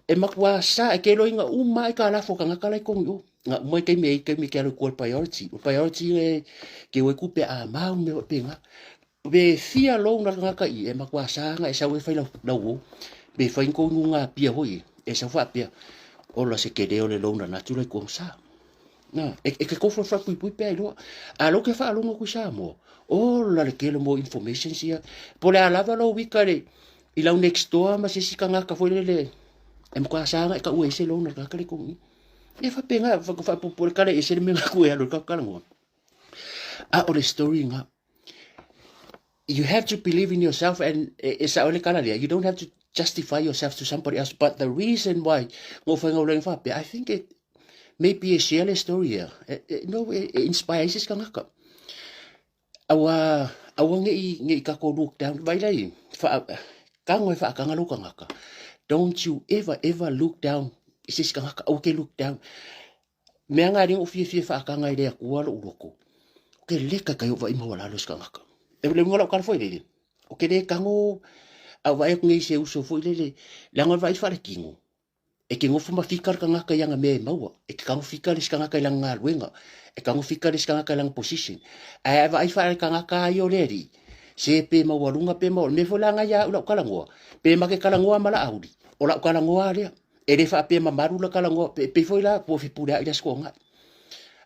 E makua sa, e ke loinga uma e ka lafo ka ngakala i kongi o. Nga uma i keimi e i keimi ke alu kua priority. O priority e ke ue kupe a mau me o penga. Pe fia lou na tagata i e matua saga e sau e fai lau lau ou. Pe fai ni kou nuga pia hoi e sau faapea ola se kele o le lou na natu lai kuang sa. Na, e, e ke kofo fa pui pui pea iloa. A lou ke whaalongo kui Samoa. Ola le kele mo information sia. Po le alava lou wika le i lau next door ma se si kangaka foi lele e matua saga e ka ue se lou na tagata le kou i. E faapena, whaapupu le kale e se le mea ku e alu ka kalangoa. A o le story nga you have to believe in yourself and e sao le kala lea you don't have to justify yourself to somebody else but the reason why ngo whainga ulenga whapea I think it maybe e share le story here e, no e, e inspire isi kangaka aua aua nge i nge i kako look down vai lai wha kango e whaakanga lo kangaka don't you ever ever look down isi kangaka au ke look down Mea nga ringa o fiafia whaakanga i le akua lo uroko. O ke leka kai o vai maua lalo se kangaka. E le unga lau kala foi lele. O ke le kango au vai aku ngei se uso foi lele. Langa vai whare kingo. E ke ngofu ma fika le kangaka i anga mea e maua. E ke kango fika le kangaka i langa ngaluenga. E kango fika le kangaka i langa position. Ae vai whare kangaka ai o le ri. Se pe maua lunga pe maua. Me foi langa ia au lau kalangoa. Pe make kalangoa ma la auri. O lau kalangoa lea. E le faapea mamalu la talanoa, pe pei foi la ua fepuleai le Aso Toonai.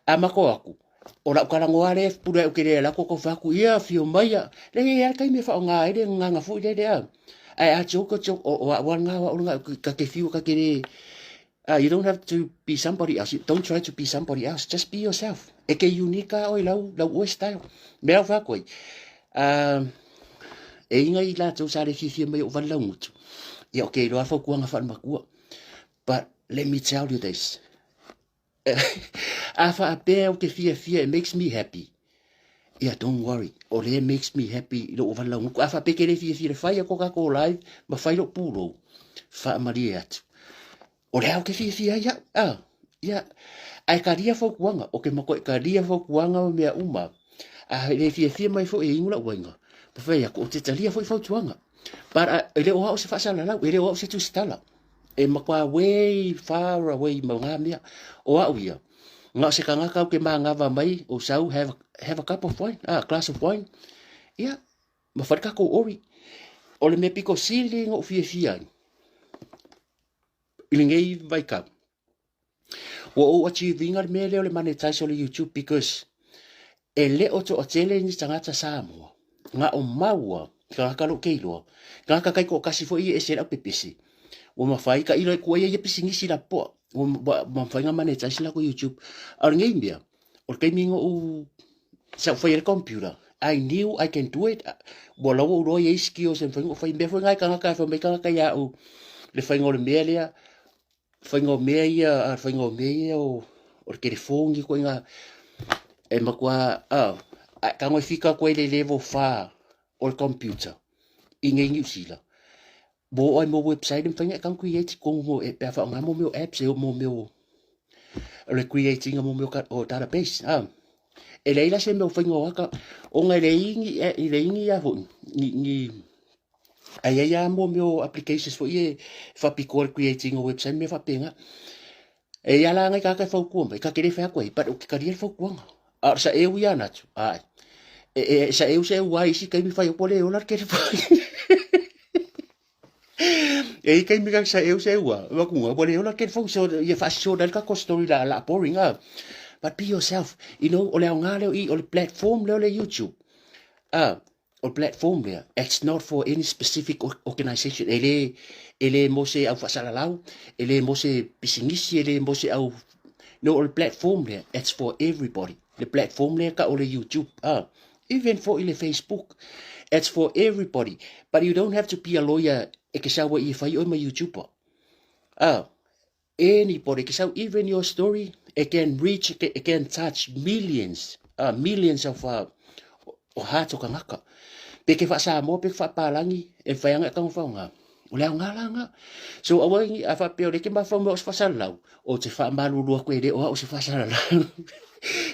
A matou atu, o lau talanoa lea e fepuleai ou te le alu atu tau fai atu, ia afio mai ia. Leai e i ai lava le taimi e faaaoga ai le gagana foi lele a. Ae a joke, joke, o au lava lena, o au lena, ta te fiu ta te le, you don't have to be somebody else, don't try to be somebody else, just be yourself. E te unique lava oe i lau, lau oe style. Mea lau fai atu ai, e i nai latou sa le fiafia mai ou vale laugutu, ia ou te iloa fautuaga faale-matua. But let me tell you this, a faapea ou te fiafia, it makes me happy. Ia, don't worry, o lea makes me happy i lou vale laugutu. A faapea ke le fiafia le fai a ko kākou live, ma fai lou pulou, faamalie atu. O lea ou te fiafia ai au, ah, ia, ae talia fautuaga, o ke matua talia fautuaga ma mea uma. A le fiafia mai foi e inu lau uaina, ma fai atu, ou te talia foi fautuaga. But e le o au se faasalalau, e le o au se tusitala. E matua way far away ma ngā mea. O au ia, na o se tagata au ke māgava mai, o sau, have a cup of wine, a glass of wine, ia, ma fai le tatou ori. O le mea pito sili na ou fiafia ai, i lenei vaitau, ua ou achieve ina le mea lea o le monetize o le YouTube because e le o toatele ni tagata Samoa na o maua tagata lou ke iloa tagata taitoatasi foi ia e ese lau pepese ua mafai ka ilo e kua ia ia pisinisi lapoa ua mafai na monetize la ko YouTube. A o lenei mea o le taimi na ou sa ou faia le computer, I knew I can do it. Ua laua ou loa iai skills e mafai ona ou fai mea foi na e tagata e fai mai tagata ia au le faiga o le mea lea, faiga o mea ia, le faiga o mea ia o le telefoni koe na e matua tago e fika atu ai le level 4 o le computer i nei Niu Sila. Ua oo ai mo website e mafai ona e tago create tonu mo e pe a faaaoga mo mea o apps e oo mo mea o le create ina mo mea o database. E leai la se mea o faiga o aka ona e leai ni e leai ni a foi ni ni ai ai a mo mea o applications foi e faapitoa le create ina o website mea faapena. E ia la ngai tagata e fautua mai, ka te le whai atu ai, but o ke talia le fautuaga. A o sa eu ia ana atu, ai. E, e, sa eu sa eu ai isi taimi whai o le ola ke le whai. E i taimi ka sa eu sa eu a, wa kunga, wa le ola ke le whai, so ia whaasisio na le kako story la, la boring a. But be yourself, you know, o le aoga leo i, o le platform leo le YouTube. Ah, o le platform lea, it's not for any specific organisation. E le, e le mo se au faasalalau, e le mo se pisinisi, e le mo se au... No, o le platform lea, it's for everybody. Le platform lea ka o le YouTube, ah, even for i le Facebook. It's for everybody. But you don't have to be a lawyer e ke saua i e whai oi ma YouTuber. Ah, anybody ke sau even your story it can reach it can touch millions millions of o hearts o kangaka pe ke whaasamoa pe ke whaapalangi e whai anga e tango whaonga o le aoga la nga so aua i a whaapea o le ke mawhau mea o se whasalalau o te whaamalulu aku e le oa o se whasalalau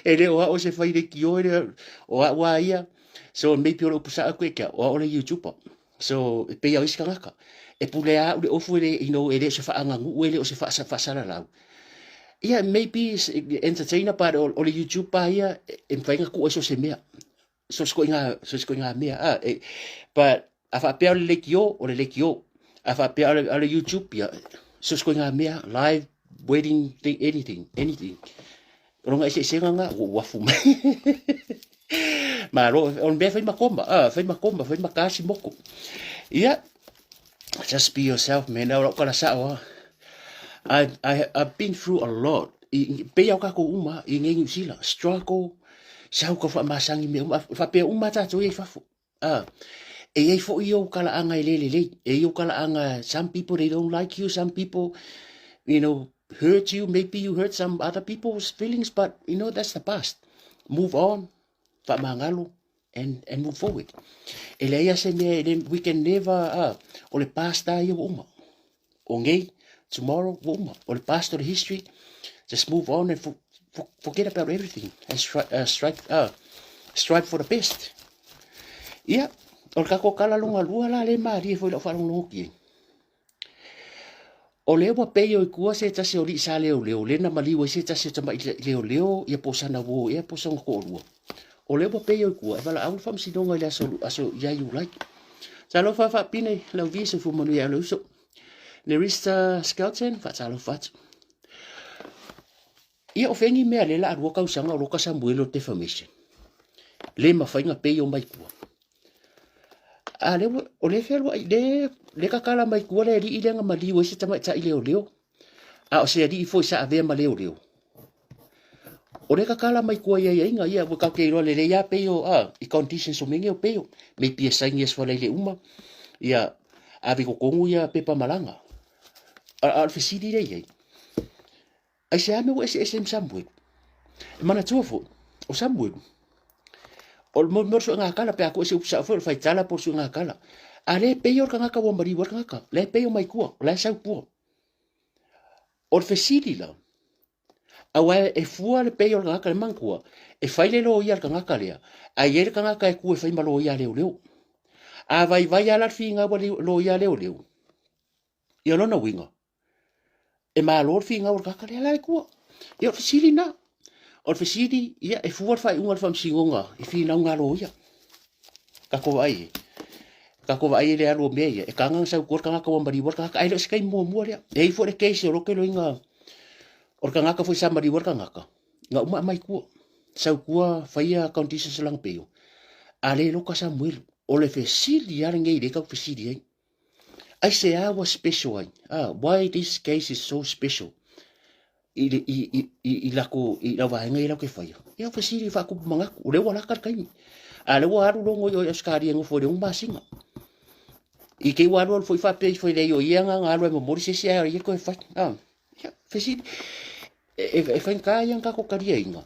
e le oa o se whai le kio e le o a ua ia so maybe o le upu sa aku e kia oa o le YouTuber. So, e pei au isi tagata, e pule a ule ofu e le, you know, e le o se faaganu'u, e le o se faasalalau. Ia, maybe entertainer but o, o le YouTube pa ia, e mafai ona tuu ai so se mea. So se koiga, so se koiga mea. Ah, e, but a faapea o le leitio, o le leitio. A faapea o le, o le YouTube ia, so se koiga mea, live, wedding, thing, anything, anything. O lona eseesega na, ua uafu mai. Malo, o le mea fai ma koma, ah, fai ma koma, fai ma kasi moko. Ia, just be yourself, man. O lau kala sao, ah. I've been through a lot. I, pei au kako uma, i ngei New Zealand, struggle, sau ka whaamasangi me uma, whapea uma tātou i fafo. Ah, e iai foi ou kalaaga e le lelei. E iai ou kalaaga, some people they don't like you, some people, you know, hurt you, maybe you hurt some other people's feelings, but you know, that's the past. Move on, faamagalo, and move forward. E leai a se mea, e le, we can never, ah, o le past a ia ua uma. O nei, tomorrow, ua uma. O le past o le history, just move on and for, for, forget about everything and strive for the best. Ia, o le tatou tala lona lua la le malie foi lau faalogologo ki ai. O lea ua pei o i tua se tasi o alii sa leoleo, lea na maliu ai se tasi o tamaʻi leoleo ia po o sana uō ea po o sona toʻalua. O lea ua pei o i tua e valaau le faamasinoga i le aso, aso ia Iulai. Talofa faapine lau vie soifua manuia e le uso. Nerista Skelton, faatalofa atu. Ia o fea ni mea lea la a lua tausaga o loka Samuele o defamation. Le mafai na pay o mai tua. A le o le fea lua le le kakala mai tua le alii lea na maliu ai se tamaitai leoleo. A o se alii foi sa avea ma leoleo. O le kakala mai tua i aiaiga ia ua tatou te iloa lelei lava pei o a i conditions o mea nei o pei o maybe e saini i aso Faraile uma ia ave i totonu ia pepa malaga. A o le fesili lea i ai, aisea mea ua eseese ai ma Samuelu? E manatua foi, o Samuelu, o le mea o le suega tala, pe a tuu ese upu sao foi o le faitala po o le suega tala. A le pei o le tagata ua maliu ai le tagata, la e pei o mai tua, o la e sau tua. O le fesili la, aua e fua le pei o le tagata le manatua, e fai le loia a le tagata lea, ae i ai le tagata e tu e fai ma loia a leoleo. A vaivai lava la le finau a le loia a leoleo, ia o lona uiga, e malo le finau a le tagata lea la e tua. Ia o le fesili lena. O le fesili, ia e fua le faaiuga a le faamasinoga i finauga a loia. Tatou vaai i ai. Tatou vaai i le alu o mea ia, e taga ona sau i tua le tagata ua maliu ai le tagata, ae le o se taimi muamua lea. E i ai foi le case o lou iloaina o le tagata foi sa maliu ai le tagata, na uma aumai i tua. Sau i tua faia conditions o lana bail, a le loka Samuelu. O le fesili lava lenei lea tatou te fesili ai. Aisea ua special ai? Ah, why this case is so special? I, le, i, i, i, i lako, i lau vaega ia lau ke whaia. Ia fesili whaakupu mangaku, o le ua laka le taimi. A le ua alu longo i o i Australia ngofo i le masina. I te ua alu alu foi whaapea i whai lei o ia nga nga alu e momori se se a ia koe whai. Ah, ia, fesili. E, e, e whainga ia nga ko karia inga.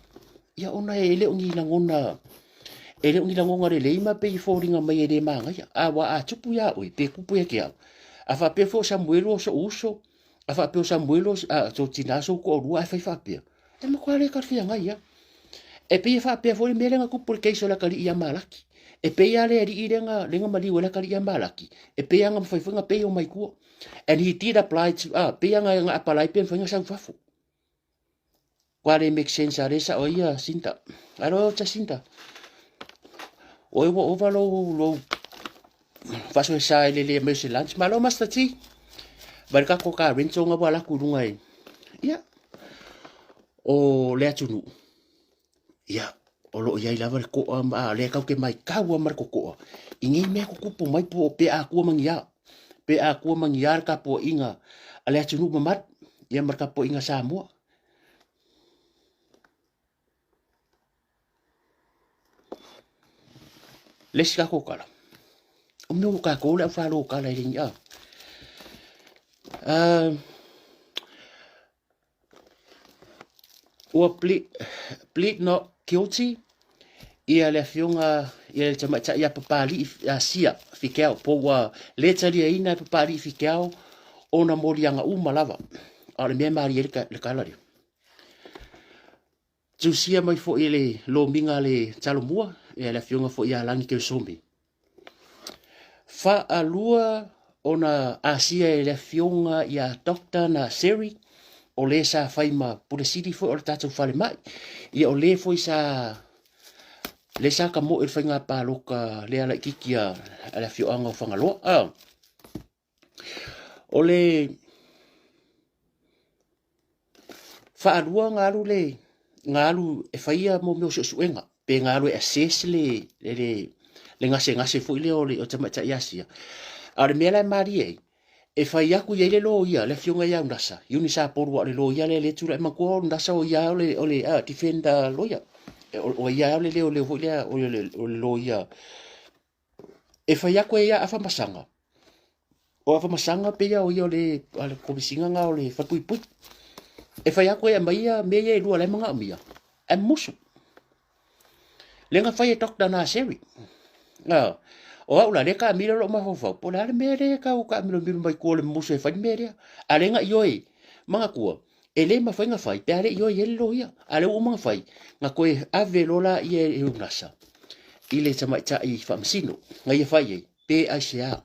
Ia ona e le o ni langona e le o ni langona lelei ma pei e foliga mai e le magaia. A ua a tupu iā oe, pe kupu ia ke au. A faapea foi o Samuelu o so'u uso, a faapea o Samuelu a sou tinā sou toalua ae fai faapea, e matua le talafeagai lava. E pei e faapea foi le mea lea na tupu i le case o le atalii ia Malaki. E pei lava le alii lea na, lea na maliu ai le atalii ia Malaki, e pei lava na mafai foi ona pay o mai tua. And he did apply to, a, pei lava na apply pe mafai ona sau i fafo. Ua le make sense a le sao ai ia Sinta. Alo Jacinta. Oe ua ova lou lou faasoesa i le le mai o se lunch. Malo Master T. Vai le kako ka rento nga ua laku i lunga e. Ia. O le atunuu. Ia, o loo iai lava le koa ma lea kau ke mai kaua ma le kokoa. I nei mea kukupu mai po o pe akua mangia. Pe akua mangia le tapuaiga a le atunuu mamalu. Ia ma le tapuaiga a Samoa. Le isi tatou tala, o mea ua tatou le aufalokala e le ni a. Ua plead not guilty ia le afioga ia le tamaitai ia Papalii Sia Fikeau po ua le taliaina e Papalii Fikeau ona moliaga uma lava. A o le mea e malie ai le tala lea. Tusia mai foi e le lomiga a le Talomua ia le afioga foi ia Lagi Keosome. Faalua ona asia e le afioga ia Doctor Naseri, o le sa fai ma Pule Sili foi o le tatou falemai. Ia o le foi sa le sa kamoe i le faiga palota lea laitiiti a le afioaga o Fagaloa. Ah. O le faalua na alu le na alu e faia mo mea o suesuega pe na alu e assess le le le gasegase foi lea o le o tamaitai Asia. A o le mea la e malie ai, e fai atu i ai le loia, le afioga ia Unasa, Eunice Apolu o le loia lea le tulai matua o Unasa o ia o le o le defender lawyer. O ia o le leoleo foi lea o le o le loia E fai atu e ia Afamasaga, o Afamasaga pei lava o ia o le a le Komesina lena o le Falepuipui. E fai atu e aumai ia mea ia e lua la e manaomia, ae musu. Lea na fai e Doctor Naseri. A, o au la, lea e taamilo lou mafaufau, po o le a le mea lea e tau taamilomilo mai tua o le musu e fai le mea lea. A lea na ioe, manatua, E le mafai ona fai pe a le ioe i ai le loia. A lea ua uma ona fai, na toe ave loa laia e Unasa i le tamaitai faamasino na ia fai ai, pe aisea.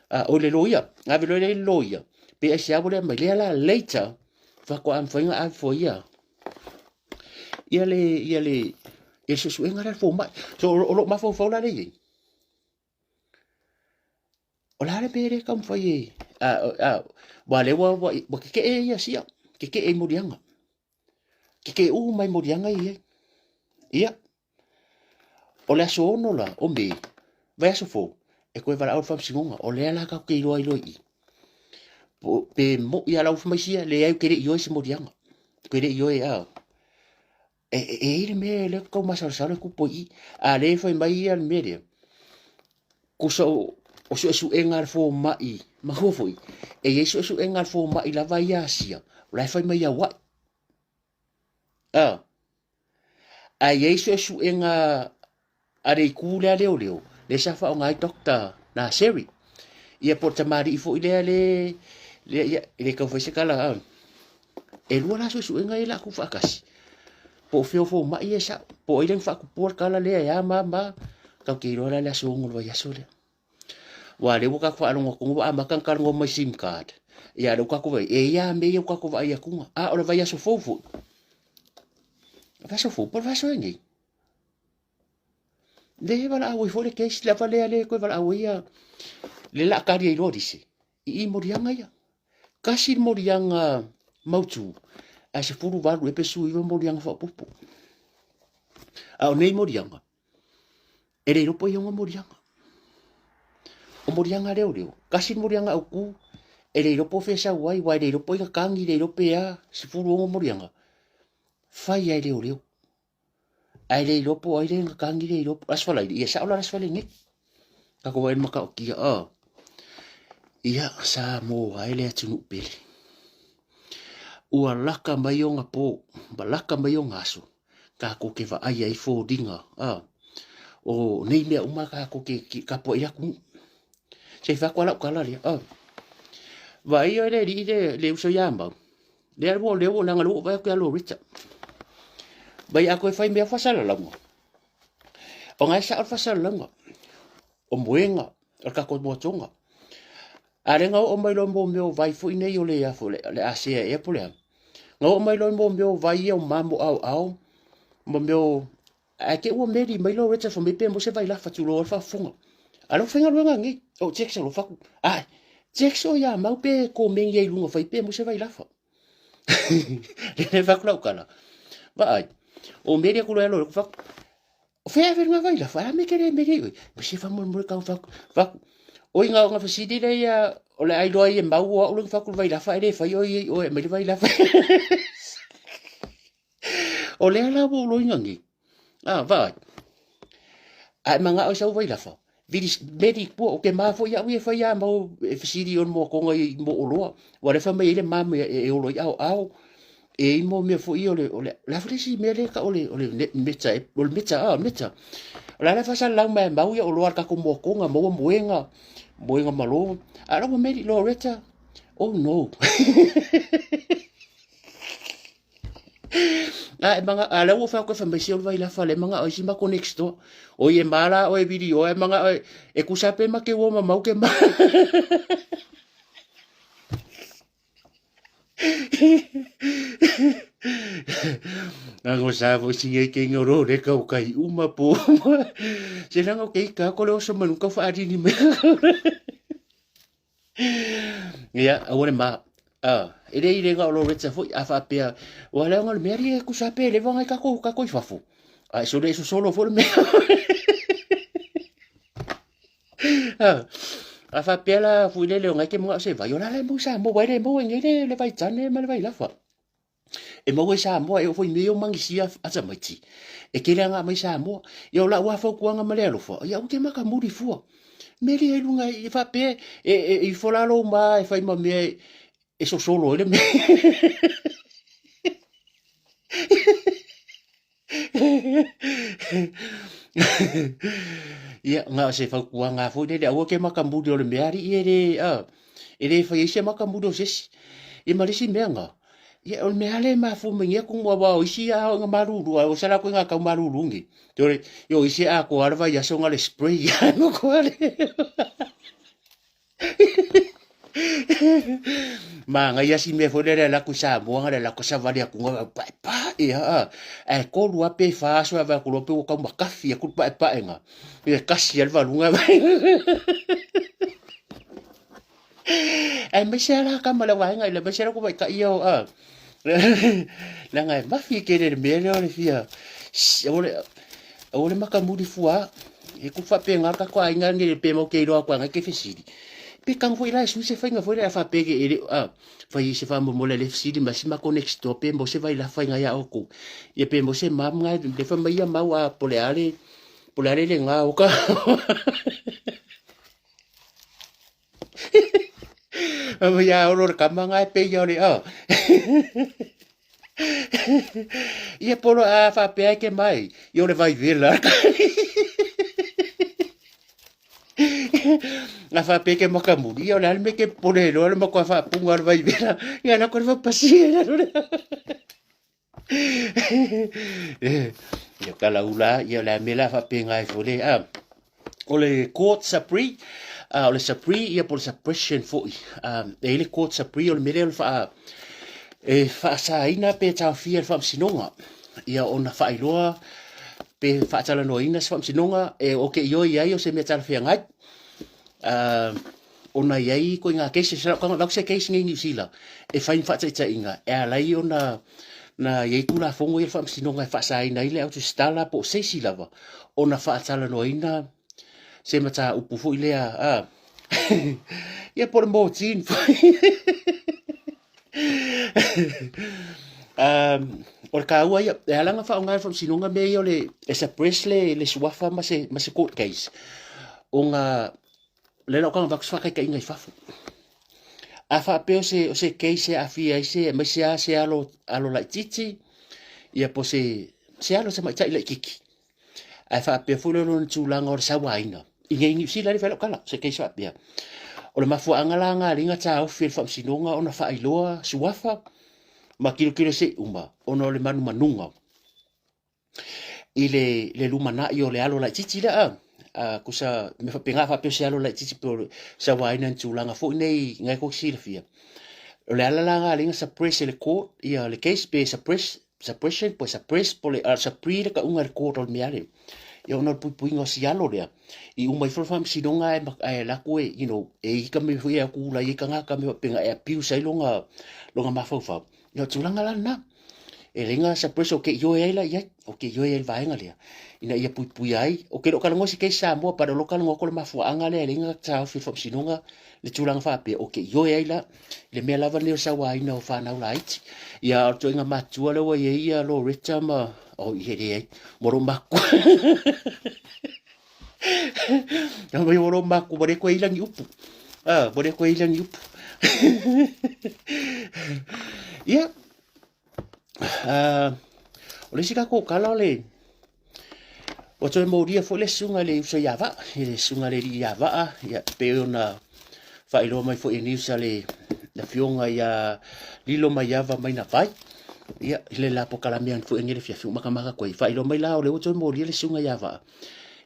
A, o le loia, na ave loa lea i le loia, pe aisea ua le aumai. Lea la later, faatoa mafai ona ave foi ia, ia le, ia le, ia le suesuega lea a le fomai. So, o lou mafaufau la lea i ai. O le a le mea lea e taumafai e, aua o lea ua tetee ia sia, tetee i moliaga, tetee uma i moliaga ia e i ai. Ia, o le aso 6 la o Me, vaiaso fou, e toe valaau le faamasinoga, o lea la tatou te iloa ai loa i i. Pe moi lava lau fai mai sia, leai ou te le i ioe i se moliaga, ou te le i ioe, a. E i ai le mea lea ou te tau masalosalo e tupu ai i i. A o lea e fai mai ia le mea lea, tusa o suesuega a le fomai, manatua foi, e i ai suesuega a le fomai lava ia Asia, o la e fai mai Hawaii. Ae i ai suesuega a le itu lea leoleo, lea sa faaaoga ai Doctor Naseri. Ia po o le tamalii foi lea le, lea, ia, e le tau fai se tala, a. E lua la suesuega ia o le a tuufaatasi, po o fea o fomai ia e sao, po o ai lea na faatupua le tala lea e a ma a ma a, tatou te iloa la le aso 6 o le vaiaso lea. Aua o lea ua tatou faalogo atu ua amata ona talanoa mai sim card, ia o lea ua tatou vaai, e i ai lava mea ia ua tatou vaai atu, a o le vaiaso fou foi, vaiaso fou po o le vaiaso ea nei. Lea e valaau ai foi le case lava lea lea e toe valaau ai ia le la tali ai loa lise i i moliaga ia. Tasi le moliaga mautu ae 18 ea pe 19 moliaga faaopoopo. A o nei moliaga, e le iloa po o ai ona moliaga. O moliaga leoleo, tasi le moliaga autu, e le iloa po o fea e sau ai, aua e le iloa po o ai na tagi, le iloa pe a, 16 moliaga, fai lava e leoleo. Ae le iloa po o ai le na tagi le iloa po o Aso Faraile, ia sao la le Aso Faraile nei. Tatou vaai i le matautia, oh. Ia, Samoa e le atunuu pele. Ua laka mai ona po, ma laka mai ona aso, tatou te vaai ai foliga, ah. O nei mea uma tatou te tapuai le atunuu. Se i fai atu lava lau tala lea, ah. Vaai oe le alii le, le uso ia Mau, Lea ua lea ua leaga lea ua vaai atu ia Loretta. Mai a toe fai mea faasalalauga. O ngai sao le faasalalauga. O moega, o le tatou moatoga. A lea na oo mai loa mo mea o vai foi nei o le afo le, le asea ea po o le a. Na oo mai loa mo mea o vai ia o mamo aoao ma mea o Ae te i ua meli mai Loretta fai mai pe maua se vailafa tulou ai le faafofoga. A lea ua faigaluega nei. O Jackson o fatu. Ai, Jackson o ia mau pe komeni ai i luga fai pe maua se vailafa. Lea fai atu lau tala. Vaai, o meli atu loa ia Loretta fatu. O fea e ave luga vailafa, a me te le meli ai oe. Ma se faamolemole tau fatu. Fatu. O i ngā fesili lea ia, o le a iloa ai e mau o au le fatu le vailafa e le fai oe i oe e aumai le vailafa. O lea la ua ou loina nei. A, vaai. A e manao i sau vailafa, vili, meli i tua, o ke mā foi au ia e fai a mau e fesili o le moatoga i mo oloa. Ua le fai mai ai le mā me e olo i ao ao. E i mo mea foi o le, o le, le a foi le isi mea lea tau o le, o le meta, o le meta, a, meta. O le a le faasalalau mai e mau ia oloa a le tatou moatoga, maua moega, moega malo. A la ua meli Loretta, oh no. A e manga, a lea ua fai atu e fai mai se o le vailafa le manga o isi mako next door. O i e mala o e vili o e manga o e kusa pe ma ke ua mamau ke ma. Langa o sa fo si ngai ke ngoro re ka o kai uma po. Se langa o ke ika ko le oso manu ka whaarini me. Ia, aua le ma, a, e le i lenga o Loretta foi, a faapea, ua leaga o le mea lia e kusa pe lewa ngai kako, kako i fafo. A e sole e sosolo foi le mea. A, a faapea la foi le leo ngai ke mga o se vai, o la le mau sa mo, wai le mau e ngai le, le vai tane ma le vai lafa. E maua i Samoa, e oo foi i mea ia o Magisia a tamaiti, e tele aga mai Samoa. Ia o lau lava fautuaga ma le alofa, ia aua te matamuli fua. Meli ai i luga i faapea e, e, e ifo la lou ma e fai ma mea e, e sosolo ai le mea. Ia, na o se fautuaga foi lele, aua ke matamuli o le mea alii e le, a, e le fai ai se matamuli o se isi. Ia ma le isi mea na, ia o le mea lea e mafua mai nei atu aua o isi a o malulu, a o sa latou i ngā tau malulu nei. Te ore, ia o isi e atoa le vaiaso na le spray no koa le. Manaia si mea foi lea le alu atu i Samoa na le alu atu savali atu na paepae lava ae tolu lava pe fa aso e vaai atu loa pei ua tau makafi atu le paepaega ia e tasi lava le valuga. Aemaise lava la kama le vaega ila aemaise lava tamaitai ia o a leaga e mafi tele le mea lea o le fia aua le matamuli fua e tupu faapena le tatou aiga nei pe matou te iloa atu agai ke fesili pe tago foi la e sui se faiga foi lea faapea e le a fai se faamolemole le fesili ma si matou next door pe maua se vailafa i nai a outou ia pe maua se mam na le fai mai ia mau a po o le a le po o le a le lena o ka Ia olo le kama nga e peia o le a. Ia polo a faapea e ke mai, ia o le vai vela. A faapea ke makamuli, ia o le ale me ke pole loa le matua faapuga o le vai vela. Ia la ko le fapasi e la le. Ia kalaula, ia o le a me la faapea e fole a. O le court supri, o le supri ia po o le suppression foi. E i ai le court supri o le mea lea o le faa, e faasaina pe taofia e le faamasinoga ia ona faailoa pe faatalanoaina se faamasinoga e o ke ioe i ai o se mea talafeagai. Ona i ai ituaiga case, se lau se case nei i Niu Sila e fai ma faataitaiga e ala ai ona na i ai Tulafono ia le Faamasinoga e faasaina ai le autusitala po o se isi lava ona faatalanoaina se mataupu foi lea a ia po o le mortine foi. O le taua ia, e ala ona faaaoga e le Faamasinoga mea ia o le e suppress le suafa ma se court case ona lea la o avatu se faataitaiga i fafo. A faapea o se, o se case e aafia ai se, aemaise lava se alo, alo laitiiti, ia po o se, se alo tamaitai laitiiti. Ae faapea foi lea o lona tulaga o le sauaina. I nei Niu Sila e fai lau tala, se case faapea. O le mafuaaga la na ala ai ona taofi e le faamasinoga ona faailoa suafa ma tilotilo se i uma ona o le manumanuga. I le, le lumanai o le alo laitiiti lea, a, a tusa, mea faapena faapea o se alo laitiiti pe o le sauaina i ni tulaga foi nei na e tou te silafia. O le ala la lena lea na suppress e le court ia le case pe suppress, suppression pe suppress po o le supre le tauga e le court o le mea lea. Ia ona o le puipuiga o si alo lea, i uma ifo le faamasinoga ae, ae alu atu e, you know, e i ai ka mea foi e atu ula i ai tagata mea faapena e abuse ai lona, lona mafaufau. Ia o le tulaga la lena. E leai na suppress ou te ioe ai la i ai, ou te ioe ai i le vaega lea, ina ia puipuia ai. Ou te le o talanoa i se case Samoa, but o lo o talanoa atu o le mafuaaga lea e leai na taofi e le faamasinoga le tulaga faapea, ou te ioe ai la i le mea lava lenei o le sauaina o fanau laiti. Ia a o le ituaiga matutua lea ua i ai ia Loretta ma, oh e leai, ua lou matutua. Mai ua lou matutua, ua le toe i ai la ni upu. Ah, ua le toe i ai la ni upu. Ia, o le isi tatou tala o le ua toe molia foi le susuga i le uso ia Vaa, i le susuga i le alii ia Vaa, ia pei ona faailoa mai foi e news a le afioga ia Lilo Maiava Mainavai. Ia, i le la polokalame foi nei le afiafi ua matamata atu ai. Faailoa mai la o lea ua toe molia le susuga ia Vaa.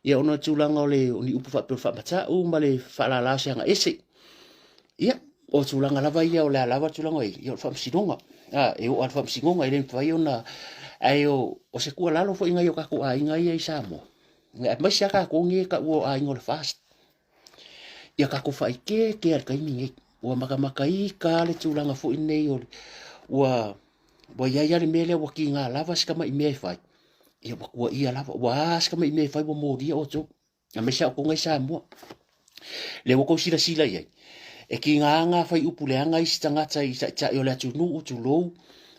Ia ona o le tulaga o le o ni upu faapea o le faamatau ma le faalala o se aga ese. Ia, o tulaga lava ia o le a lava tulaga i, ia o le faamasinoga. A, e oo lava i le faamasinoga, e le mafai ona, ae o, o se tuualalo foi i nai o tatou aiga ia i Samoa, aemaise lava tatou nei e taua o aiga o le FAST, ia tatou faaeteete lava i le taimi nei. Ua matamata ita lava le tulaga foi lenei o le, ua, ua i ai lava le mea lea ua tiga lava si tamai mea e fai, ia ua tuuaia lava, ua a si tamai mea e fai ua molia outou. Aemaise lava outou nei Samoa. Lea ua outou silasila i ai, e tiga ngā whaiupu leaga isi tagata i taitai o le atunuu, tulou,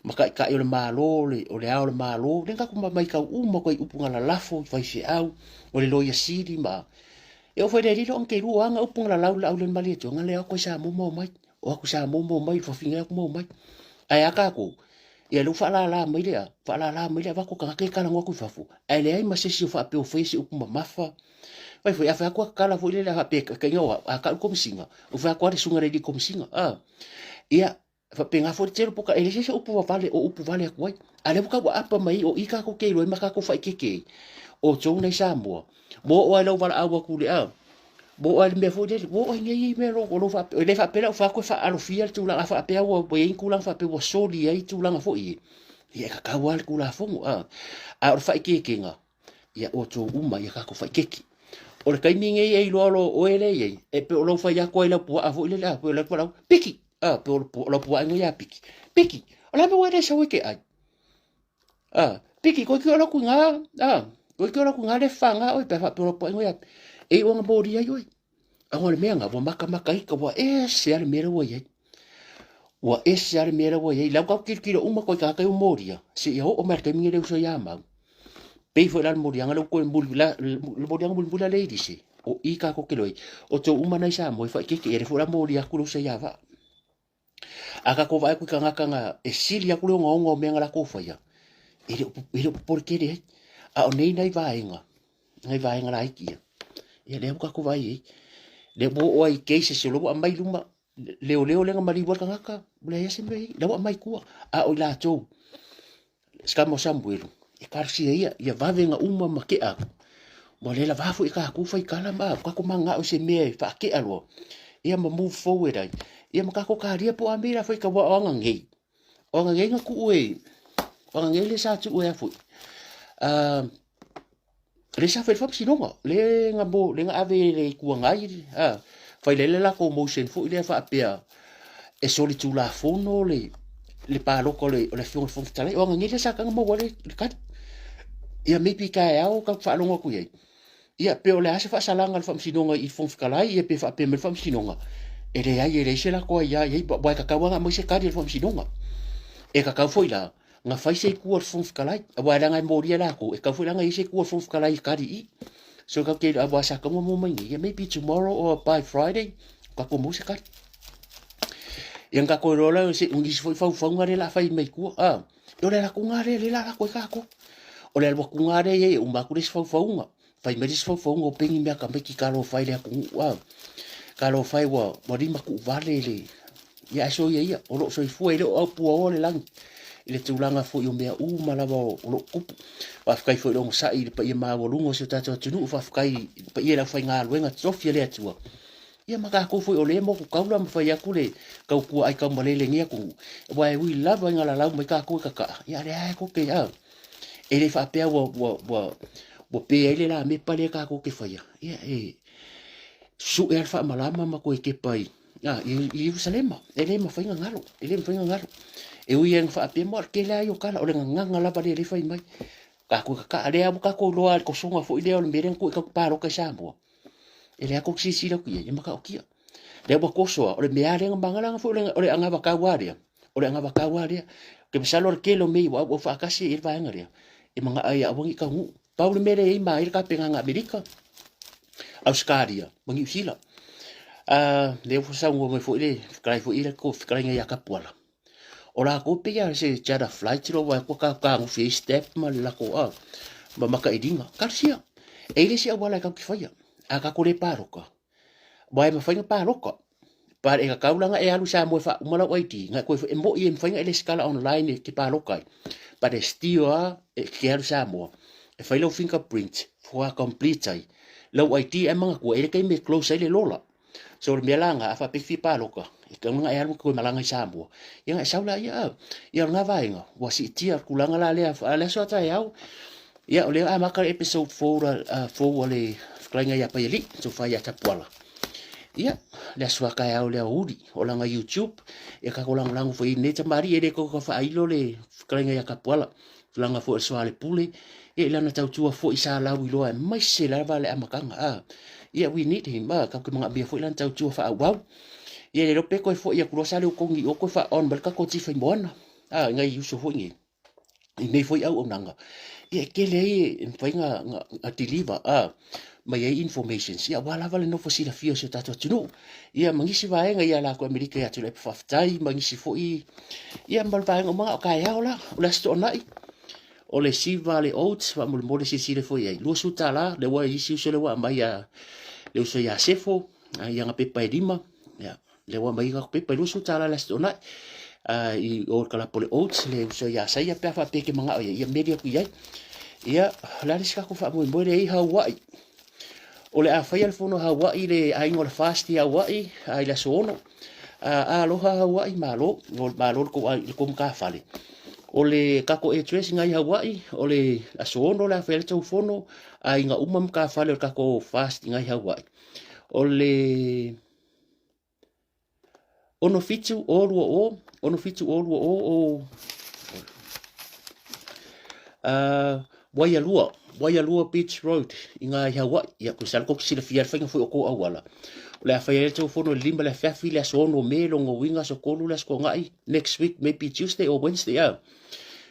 ma taitai o le Malo, o le ao o le Malo, lea na tatou matau uma atu ai i upu na lalafo i faifeau, o le loia sili ma... E oo foi i le alii lea o te lua lava upu na lalau i le aulemalie atu, na le o atu ai Samoa ma omai, o atu Samoa ma omai, fafine atu ma omai. Ae a tatou? Ia lea ua faalala mai le a, faalala mai le avatu o tagata ia talanoa atu i fafo, ae leai ma se isi o faapea o faia se upu mamafa. Fai foi, a fai atu a tatala foi lele a faapea e kaiga o au, a tau le Komesina, ua fai atu lava le susuga i le alii Komesina, a. Ia, faapena foi le tele o poka, e leai se upu vavale o upu vale atu ai. A lea ua tau aapa mai ai, o i tatou te iloa ai ma tatou faaeteete ai, o outou nei Samoa, ua oo lava i lau valaau atu i le a, ua oo lava i le mea foi lele, ua oo i nei mea o lo faapea, e le faapea la ua fai atu e faalofia le tulaga, a faapea ua i ai ni tulaga faapea ua soli ai tulaga foi ia, ia e tatau lava le Tulafono, a. A o le faaeteetega, ia outou uma ia tatou faaeteete. O le taimi nei e iloa loa o oe lea e i ai, e pei o lou fai atu ai i lau puaa foi lele, a, pei o lau puaa, Piki! A, pei o lau puaa e igoa ia Piki. Piki, o le a mea ua e le sau ai e te ai? A, Piki, koe ki o lau kuiga, a, koe ki o lau kuiga le whanga oe, pe a faapea o lau puaa e igoa ia Piki. E iu anga mōri ai oe. Aua le mea nga, ua makamaka ika, ua ese a le mea lea ua i ai. Ua ese a le mea lea ua i ai. Lau kau kilokilo uma koe tagata i o moria, seia oo mai le taimi nei le uso ia mau. Pei foi la le moliaga lea ua toe muli, la, le moliaga mulimuli la le ilise, o i ka kokelo ai. O tou uma nai Samoa e faitete, ia le foi la molia atu le uso ia vaa. A tatou vaai atu i tagata na e sili atu le ogaoga o mea na latou faia, e le o, e le o popole tele ai. A o nei nai vaega, nai vaega laiti ia, ia lea ua tatou vaai ai. Lea ua oo ai i cases o lea ua aumai i luma, leoleo lea na maliu ai le tagata, ua leai lava se mea i ai, la ua aumai i tua. A o i latou, se tama o Samuelu, e talosia ia, ia vave ona uma ma tea atu. Ua le lavā foi e tatou faitala ma tatou mananao i se mea e faatea loa, ia ma move forward ai. Ia ma tatou talia po o a mea la fai taua o aga nei. O aga nei na tuu e, o aga nei le sa tuu e a foi. Le sa fai le faamasinoga, le na mo, le na ave i le Itu Agai, a, fai lea le latou motion foi lea faapea e solitulafono le le palota o le o le Afioga i le Fofoga Fetalai. O aga nei lea sa taga maua ai le tali. Ia maybe taeao tatou te faalogo atu i ai. Ia pe o le a se faasalaga a le faamasinoga i le Fofoga Fetalai, ia pe faapea mai le faamasinoga, e leai e leai se latou aia i ai, aua e tatau lava ona aumai se tali a le faamasinoga. E tatau foi la na fai se itu a le Fofoga Fetalai, aua leaga e molia latou, e tatau foi la ona i ai se itu a le Fofoga Fetalai e tali i i. So tatou te, aua sa tatau ona maua mai nei, ia maybe tomorrow or by Friday, tatou maua se tali. Ia na tatou iloa lea, se, nisi foi faufauga lea o le a fai mai tua, a, o le alu atuga lea, lea o le a alu atu ai tatou. O le alu atuga lea e i ai, e uma atu le isi faufauga, Fai mai le isi faufauga o peni mea tamaiti talofa ai le atunuu a. Talofa e ua, ua lima tuuvale le, ia ae soia ia, o loo soifua e le o au puaoa le lagi i le tulaga foi o mea uma lava o loo tupu. Faafetai foi i le onosai i le paia maualuga o si o tatou atunuu, faafetai i le paia i le aufaigaluega totofi a le Atua. Ia ma tatou foi o lea e motu taula ma fai atu le tautua aitaumalele i lenei atunuu, aua e ui lava ina lalau mai tatou e tataa, ia a o lea lava e tote a. E le faapea ua, ua, ua, ua pe ai le lamepa lea tatou te faia, ia e sue lava le faamalama ma toe tepa i, a, i, i Ierusalema. E le mafai ona galo, e le mafai ona galo. E ui lava ina faapea, ma o le tele lava ia o tala, o le gagana lava lea e fai mai. Tatou e tataa lea ua tatou iloa le tosoga foi lea o le mea lea na tuu ai tatou palota i Samoa. E leai tatou te silasila atu i ai, e matautia. Lea ua toso lava, o le mea lava lea na maga foi o le anavatau lava lea, o le anavatau lava lea. Ou te masalo o le tele o mea ua auau faatasi i le vaega lea, e manao ai aua ne i taunuu. Pau le mea lea e i ai ma ai le tapenaga a Amerika, Ausetalia ma Niu Sila. Lea ua saunoa mai foi le fetalai foi le fetalaiga ia Tapuala, o latou pei lava se charter flight lo ua tagofi ai step ma le latou ma matailiga. Talosia, e i ai le isi auala e tatou te faia, a tatou le palota, aua e mafai ona palota. E tatau la ona e alu i Samoa e faauma lau ID, na e toe e moi e mafai ona e resitala online e te palota ai. But e still lava e te alu i Samoa e fai lau fingerprint faatoa complete ai lau ID ae manatua e i ai le taimi e close ai le lola. So o le mea la lena, a faapea e te fia palota, e tatau ona e alu ma toe malaga i Samoa, ia ona e sau laia. Ia o lena vaega ua siitia le tulaga la lea a le aso a taeao. Ia o lea ua amata le episode fou a le fetalaiga ia Paialii, tofa ia Tapuala. Ia, le aso a taeao le aoauli o lana YouTube, ia tatou lagolago foi i lenei tamalii, e le toe faailo le fetalaiga ia Tapuala, tulaga foi o le soalepule, ia i lana tautua foi sa lauiloa aemaise lava le amataga. Ia, we need him, tatou te manaomia foi lana tautua faaauau. Ia le iloa pe toe foi atu loa sa le otogi i o toe faa-on mai le tatou Tifa i Moana, i nai uso foi nei. I nei foi auaunaga, ia e tele ai e mafai ona deliver mai ai informations, ia aua lava le nofo silafia o si o tatou atunuu. Ia ma nisi vaega ia latou Amerika ia Tuilaepa faafetai ma nisi foi, ia ma le vaega uma na o taeao la, o le Aso Toonai, o le siva le oats, faamolemole silasila foi i ai, $20, lea ua isi uso lea ua aumai ia le uso ia Sefo, i ana pepa e 5, ia. Lea ua aumai aku pepa e $20 le Aso Toonai i o le kalapo le oats le uso ia Saia pe a faapea e te manao ia, ia meli atu i ai. Ia, o le a le isi tatou faamoemoe lea i Hawaii. O le a faia le fono a Hawaii le aiga o le FAST i Hawaii i le aso 6. Aloha Hawaii, malo, malo le tou matafale. O le kako address ngai Hawaii, o le aso 6 le a fai le tou fono, aiga uma ma kafale o le kako fast ngai Hawaii. O le 67 o 2 o, 67 o 2 o o Waialua, Waialua Beach Road i ngā i Hawaii. Ia, ko sala ko silafia le whainga fui o ko auala. O le a whai tau fono le 5 le afiafi le aso 6 me longo winga aso 3 le aso kongai next week maybe Tuesday or Wednesday. A.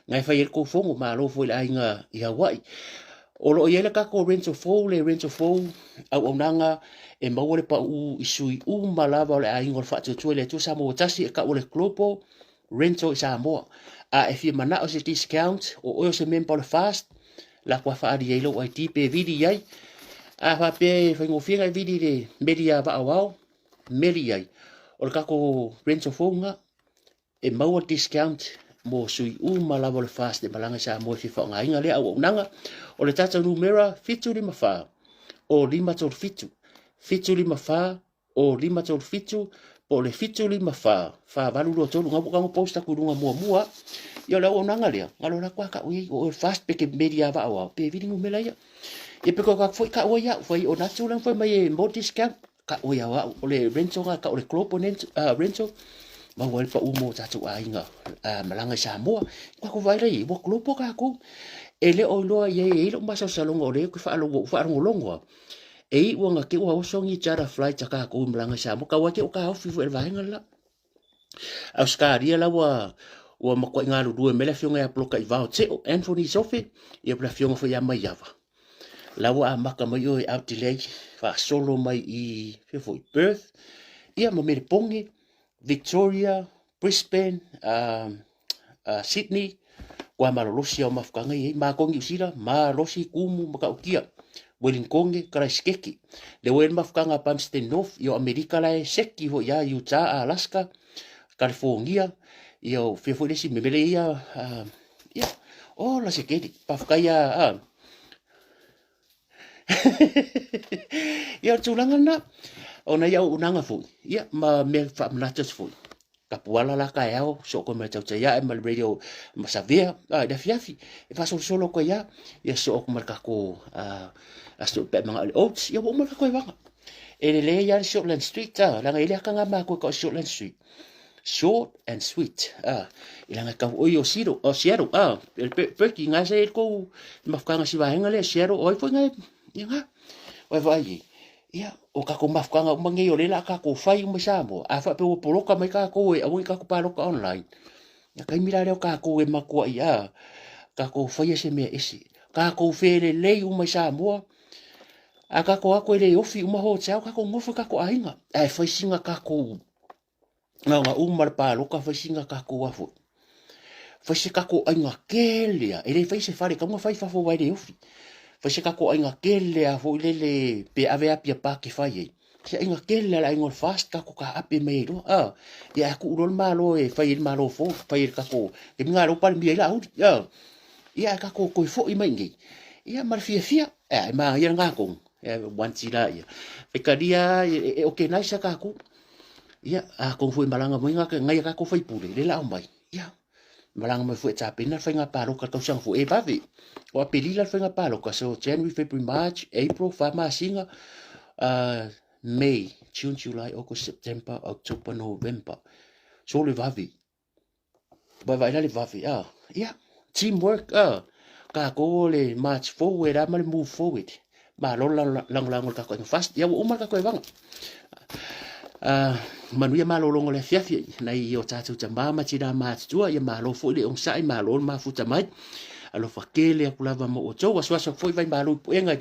Ngai whai ele kou fongo malo foi le aiga i Hawaii. O loo i ai le kako rental fou, le rental fou au aunaga e maua le pau i sui uma lava o le aiga o le faatuatua i le Atua Samoa tasi e kau o le global rental i Samoa. A e fia manao se discount o oe o se member o le fast, la kua whaari ai lou ID pe vili ai. A whapea e whaingofie ngai vili le meri a vao ao, meri ai. O le kako rental fou nga, e maua discount mo sui uma lava o le fast e malaga i Samoa e fia faaaogaina lea auaunaga. O le tatou numera 754 o 537 754 o 537 po o le 754 4823 ngau ka post aku lunga muamua. Ia o le auaunaga lea ngalo la kwa ka ui o fast pe ke media va au pe vili numera ia. Ia pe ko ka foi ka oi au foi o natu lang foi mai e mo discount ka oi au au o le rental nga ka o le global rental maua le pau mo tatou aiga malaga i Samoa. Kua ko vaai lai ua global kākou. E le o iloa i ai e i lou masalosaloga o lea ke faalogologo a. E i ua nga ke ua oso ngi charter flight a kākou i malaga i Samoa. Kau ai ke o ka ofi foi le vaega le la. Australia la ua ua makuai galulue mai le afioga ia Poloka i Vao Teo, Anthony Sofe, ia po le afioga foi ia Maiava. La ua amaka mai oe Adelaide, faasolo mai i fea foi Perth, ia ma Meleponge, Victoria, Brisbane, Sydney, kua malolosi au mafukaga i ai, mākou Niu Sila, malosi, kumu, makautia, Wellingtonge, Karaisikeki. Le ua i le mafukaga a Palmerston North, ia o Amerika la e seki foi ia Utah, Alaska, California, ia o fea foi le isi memele ia, ia, ola se keli, pafukai a, a. Ia o le tulaga lena, ona ia auaunaga foi, ia ma mea faamanatu atu foi. Kapuala la taeao, soo koe ma le tautai ae ma le radio ma Savea, i le afiafi, e faasolosolo atu ai lava, ia soo atu ma le tatou aso pe a manao i le oats, ia ua uma le tatou evaga. E lelei lava le Shortland Street, leaga e le ataga matou e tau o Shortland Street. Short and sweet, i leaga e tau oi o Seattle, o Seattle, Berkey, nga sa i le kou mafutaga si vaega lea, Seattle, o ai foi nga, ia nga, o ai vaai ai. Ia, o kakou mafutaga uma nei o lea o le a kakou fai uma i Samoa, a faapea ua poloka mai kakou e aua ne i kakou paloka online. Ia taimi la lea o kakou e matuai a kakou faia se mea ese. Kakou felelei uma i Samoa, a kakou atu e le ofi uma hotel, kakou nofo i kakou aiga. Ae fai sina kakou na ona uma le paloka, fai sina kakou a foi. Fai se kakou aiga kele a, e le fai se fale, tau na fai fafo vai le ofi. Fai se kakou aiga kele a foi lele pe ave apia pake fai ai. Se aiga kele a le aiga o le fast kakou ka ape mai ai loa. Ia a tuu loa le malo e fai ai le malo fou, fai ai le kakou, ke minga lo palemia ai la auli. Ia a kakou koe foi mai nei. Ia ma le fiafia, e manaia le ngakong. E wanti la ia. Fai kalia e organize a kakou. Ia, a kou foi malaga mai nga ngai a kakou faipule, le la mai. Ia, malaga mai foi e tapena le faiga paloka le tausaga foi e vave. O Apelila le faiga paloka, so January, February, March, April, fa masina, May, June, July, August, September, October, November. So le vave. Vaevae la le vave, a. Ia, teamwork, a. Kakou o le march forward a ma le move forward. Malo le lagolago i le kakou aiga fast. Ia, ua uma le kakou evaga. Manuia malologa o le afiafi nai o tatou tama ma tina matutua. Ia malo foi le onosai, malo le mafuta mai. Alofa tele atu lava mo outou. Asuasu atu foi vai malo i puega i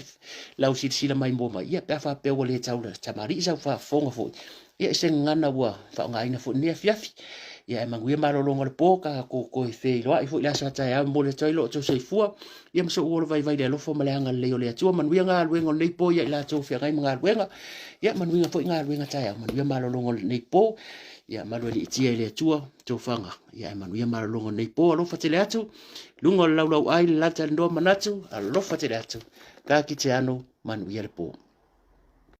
lau silasila mai mua mai. Ia, pe a faapea ua le tau tamalii sau faafofoga foi. Ia, se gagana ua faaaogaina foi lenei afiafi. Ia, e manuia malologa o le po, ka toe feiloai foi le aso a taeao e momoli atu ai lo outou soifua. Ia, ma sou ola vaivai i le alofa ma le agalelei o le Atua. Manuia galuega o lenei po ia i latou feagai ma galuega. Ia, manuia foi galuega taeao. Manuia malologa o lenei po. Ia, malu aliitia i le Atua tofaga. Ia, e manuia malologa o lenei po. Alofa tele atu. Luga o le laulau ai, le lata le noa manatu. Alofa tele atu. Ka kite ano, manuia le po.